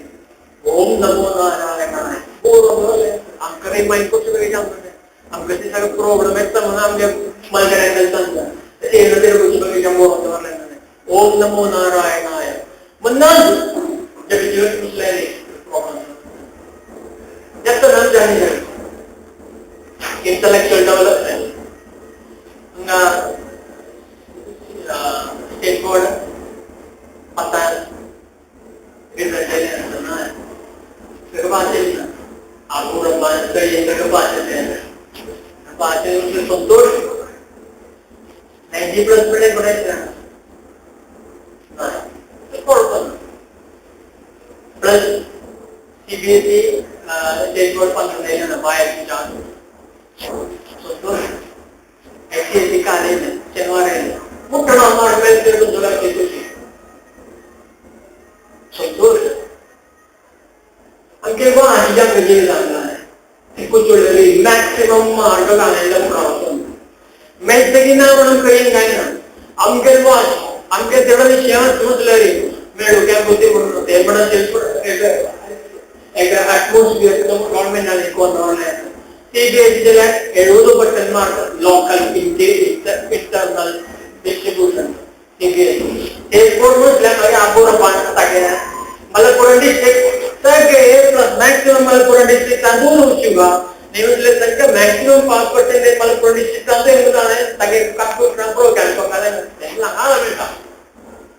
ओम नमो नारायणाय आमकां मागीर कशें वेगळें आमकां ते सगळे प्रॉब्लम येता म्हणून आमच्या मलगड्यांक सांगता ओम नमो नारायणाय म्हणून intellectual development state board आता रिझल्ट संतोष 90 प्लस मिळेल म्हणायचं plus CBSE state board 15 बाहेर संतोष एससीएससी कालेज शनिवार मोठं संतोष आणखी मॅक्सिमम मार्क घालायला मेळटले की ना म्हणून कळीन काय ना आमगे वाच आमगे तेवढा विशयान समजले मेळू काय बुद्धी म्हणून ते म्हणून atmosphere government CBSE 70% mark local internal distribution. CBSE state board म्हटल्यार मागीर आबोर तागे मलप्पुरम डिस्ट्रिक्ट सगळे ए प्लस मॅक्सिमम मलप्पुरम डिस्ट्रिक्टांत उच्चुगा न्यूजले संख्या मॅक्सिमम 5% मलप्पुरम डिस्ट्रिक्टांत तागे कंप्युटर प्रोग्राम हांगा मेळटा.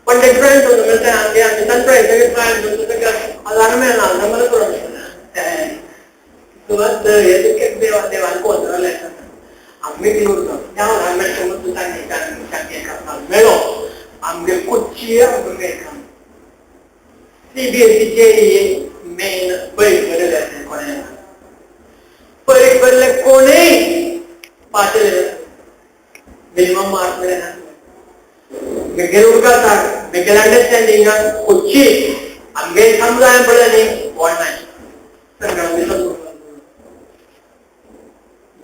पण ते फ्रेंड्स होतो म्हणजे आमगे आमचे सनप्राईज सगळे फ्रेंड्स होतो सगळं हजार मेळना मलप्पुरम सुवात देवा देवान कोण आम्ही उरतो मेळो आमगे कोच्ची आमगे सीबीएसईचे मेन परीक बरयले कोणे परीक बरयले कोणूय पास मिनिमम मार्क मेळना. मेगेल उरकासाक मेगेल अंडरस्टँडिंगाक कोच्ची आमगे समजाय पडलें न्ही कोण नाय.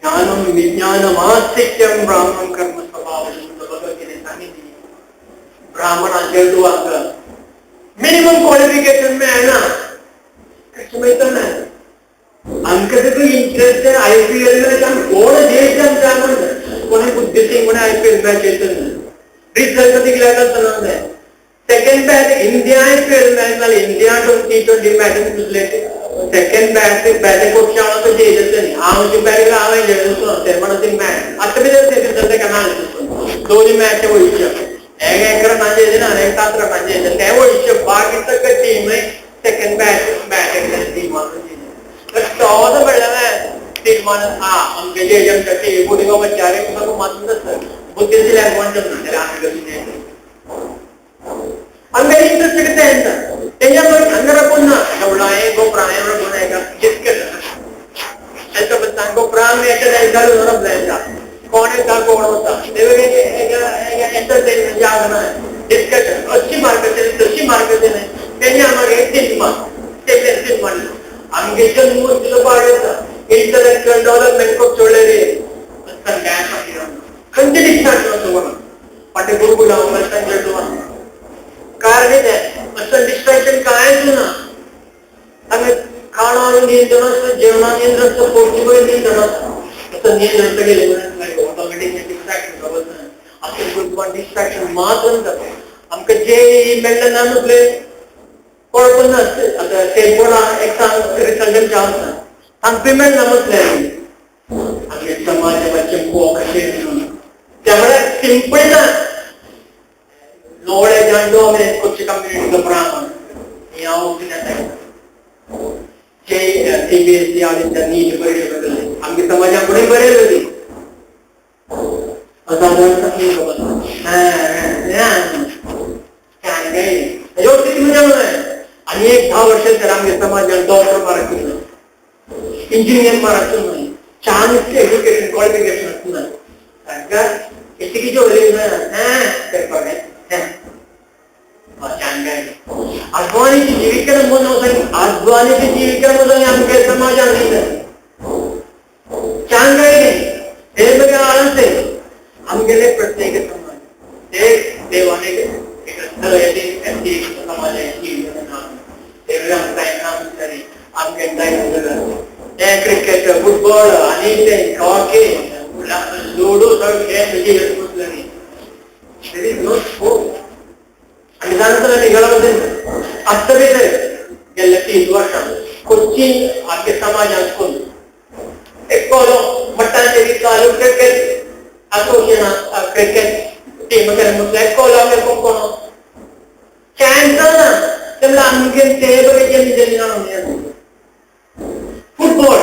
ज्ञानम विज्ञानमास्तिक्यम ब्राह्मण कर्म स्वभाव भगवद्गीतेत सांगितली. ब्राह्मणांचे मिनिमम क्वालिफिकेशन मेळना कशें मेळटना. आमकां तेजो इंट्रस्ट आयपीएल मॅच आमी कोण देश आमच्या कोणी बुद्धी सिंग कोणी आयपीएल मॅच येतना रिजल्ट डिक्लेअर करतना second bat India IPL match नाल्यार India T20 match second bat bat कोक्षा तो जेजते हांव बॅट हांव जेजतो मॅच आतां बी रिजल्ट केन्ना दोन मॅच वयच्यो एक एक रनांचे ना एक 7 रनांचे ते वयच्यो बाकी सगळे team second bat bat team तो म्हणल्यार तीर्मान हा आमगे जे आमच्या टी बुडिंग बच्चारे मातून बुद्धी दिल्यार कोण आमगे इंट्रस्ट कितें येता तेंच्या हांगा राखून ना डवळायें गोप्रायें राखून एका गोप्रान घालून कोण येता कोण वता ते एंटरटेनमेंट जागना डिस्कशन अशी मार्क तशी मार्क तेणी आमगे तीर्मान तीर्मान आमगे जन्म दिलो पाड येता इंटलेक्चुअल डेव्हलपमेंट खूब चोडले खंयचे डिस्ट्रक्शन तुका फाटीं गुरुकुला कारण कितें असं डिस्ट्रक्शन कांयच ना. आमी खाणां नियंत्रण आसता जेवणां नियंत्रण आसता पोस्टिकूय नियंत्रण आसता असं नियंत्रण गेलें ऑटोमॅटीक डिस्ट्रक्शन खबर ना. आतां डिस्ट्रक्शन मात्र जाता आमकां जे मेळ्ळें ना म्हटलें कळप ना. आतां स्टेट बोर्डा एक्साम रिजल्ट आमचें आसता तांकां मेळना म्हटलें आमगे समाजाचे कशें त्यामुळे सिंपल ना नॉलेज आनी डॉमिनेट करची कम्युनिटीचो ब्राह्मण हे हांव कितें सांगता जे सीबीएसई आनी नीट परीक्षा बदलली आमगे समाजान कोणूय बरयली ती असाधारण आनी एक 10 वर्सां तर आमगे समाजान डॉक्टर मारक ना इंजिनियर मारक ना छान एज्युकेशन क्वॉलिफिकेशन आसना तांकां कितें उलयना करपाक അധ്വാനിച്ച് ജീവിക്കണം അധ്വാനിച്ച് ജീവിക്കണം എന്ന് आमगे समाजान चांगाय हे आळसे आमगेले प्रत्येक समाज एक देवाने समाज आमगे हे क्रिकेट फुटबॉल आनी ते हॉकी लुडो सगळे खेळ There is no scope. आणि जाणतं निघाला आत्ता बी गेल्ल्या 3 वर्सां कोचीन आमगे समाजान कोण एकलो Mattancherry taluk cricket association cricket team म्हटल्यार एकलो आमगे कोण चान्स ना तेन्ना आमगे ते बरे फुटबॉल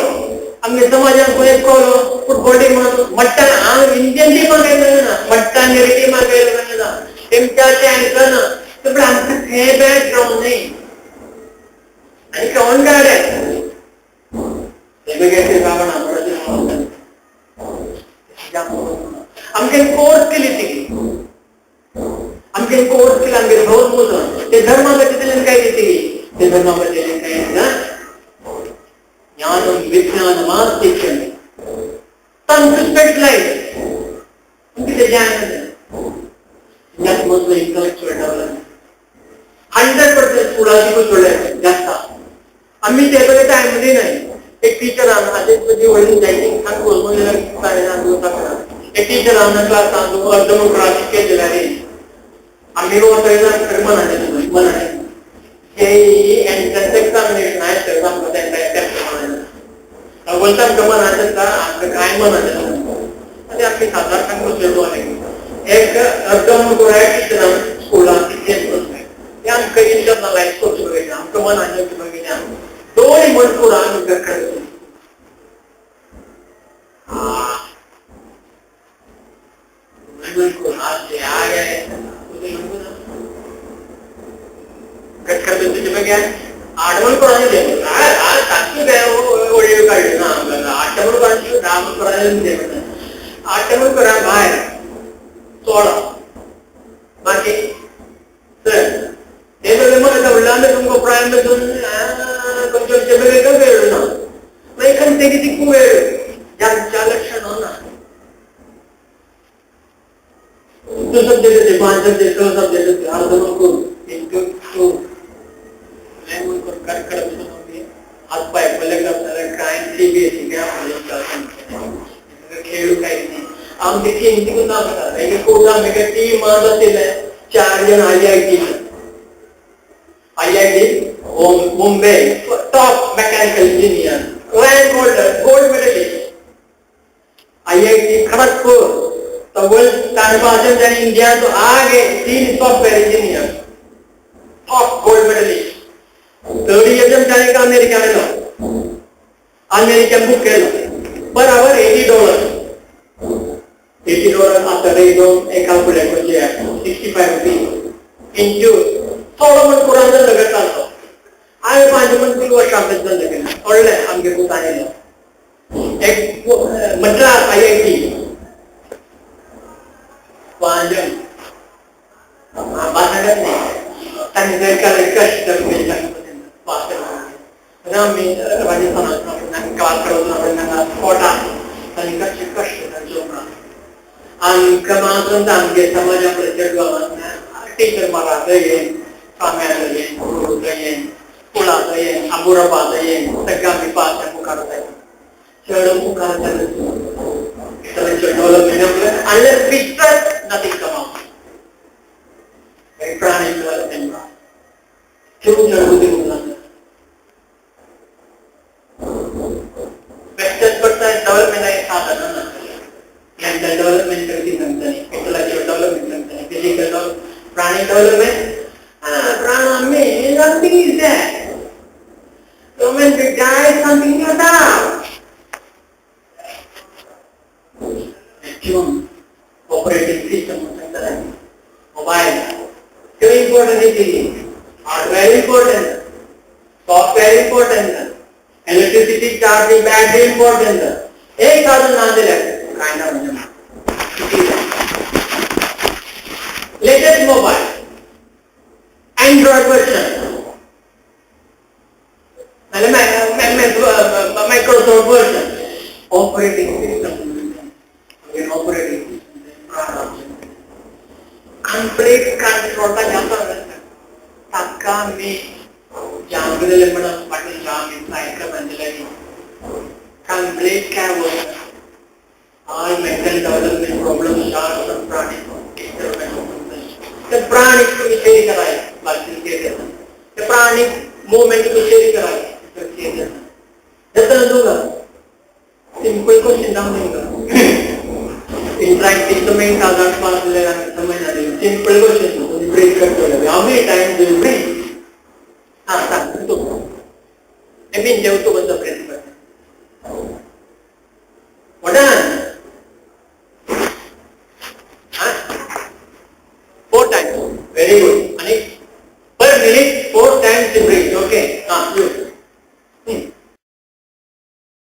आमगे समाजान कोण एकलो फुटबॉल टीम मट्टान हांव इंडियन टिमाक गेलो ना मट्टांचेरी टिमाक गेलो ना तेमच्या चान्स ना पण आमचं हे बॅकग्राऊंड नाही आणि ग्राउंड काढे आमगे कोर्स केली ती आमगे कोर्स केला आमगे धर्म ते धर्मा बद्दल काय देते ते धर्मा बद्दल काय ना ज्ञान विज्ञान मास्तिक्यम तंत्र स्पेशलाइज किती ज्ञान मोजलं इंटलेक्च्युअल डेव्हलपमेंट 100% स्कुलाची सोडले जास्त आम्ही ते बघे टायम मध्ये नाही. एक टीचर वडील सांगू एक टीचर आमना क्लास सांगू अर्ध क्लास केलेला रे आम्ही मनाचे मनाचे जेईई एंट्रन्स एक्झामिनेशन आहे तर आमकां तें अव्वल आमकां मनाचें आसता आमकां कांय मनाचें आनी आमी 7-8 बसलेलो आनी एक अर्द म्हण टिचरान स्कुलान ते आमकां इंटरनलायज करचें बघितलें आमकां मनाचें बघितलें दोन मणकूर आमी करता भायर 16 बाकी सर ते मग व्हडल्यान तुमकां प्रायम वेळ ना मागीर खंय कितें वेळ ज्यांच्या लक्षण ना 2 सब्जेक्ट होते 5 सब्जेक्ट 6 सब्जेक्ट होते अर्ध मणकूर 1 2 हात पाय काय सीबीएसई काय खेळू काही नाही आमचे किमती सुद्धा कोटा टीम असेल 4 जण IIT Mumbai top mechanical engineer rank holder gold medalist IIT Kharagpur तव्वल तानपासन इंडिया तो आगे 3 software engineer top gold medalist 3rd year जाने का अमेरिका में अमेरिका बुक केलो पर our $80 $80 आता रेट एक calculate 65 rupees into 16 मन कुरान लगत चालतो हांवें 5 मन 3 वर्षां अभ्यास केलें व्हडलें आमगे पुतान येयलो एक मद्रास IIT 5 बासागत नाही तांणी कष्ट आमी राजस्थानाक कोटा तांणी कशें कष्ट तांचो आमकां मात्र आमगे समाजा टीचर मारा येन स्वाम्या येन गुरू येन कुळा येन आबुरबा येन सगळं आमी पास मुखार चड मुखार development unless we stress nothing come out. प्राणी डेव्हलपमेंट वेस्टर्न पडटा डेव्हलपमेंट आहे साधन मेंटल डेव्हलपमेंट करती सांगतानी इंटेलेक्चुअल डेव्हलपमेंट सांगतानी फिजिकल प्राणी डेव्हलपमेंट प्राण something is there. So when we die, something is out. Maximum operating system mobile. So important it is. Hardware important, software important, electricity charging battery important. एक साधन ना दिले काय ना म्हणजे latest mobile Android version Microsoft version operating system operating system complete control ताका मी जाम म्हणून पाटील जाम complete काय all mental development problem प्राणी प्राणी तुम्ही शेअर कराय बाकी प्राणी मुवमेंट तुम्ही शेअर कराय सिंपल क्वेश्चन जाऊन In practice, तुम्ही साधारण सिंपल क्वेश्चन ब्रीथ करतो how many times do you breathe? हां सांग तू मी जेवतो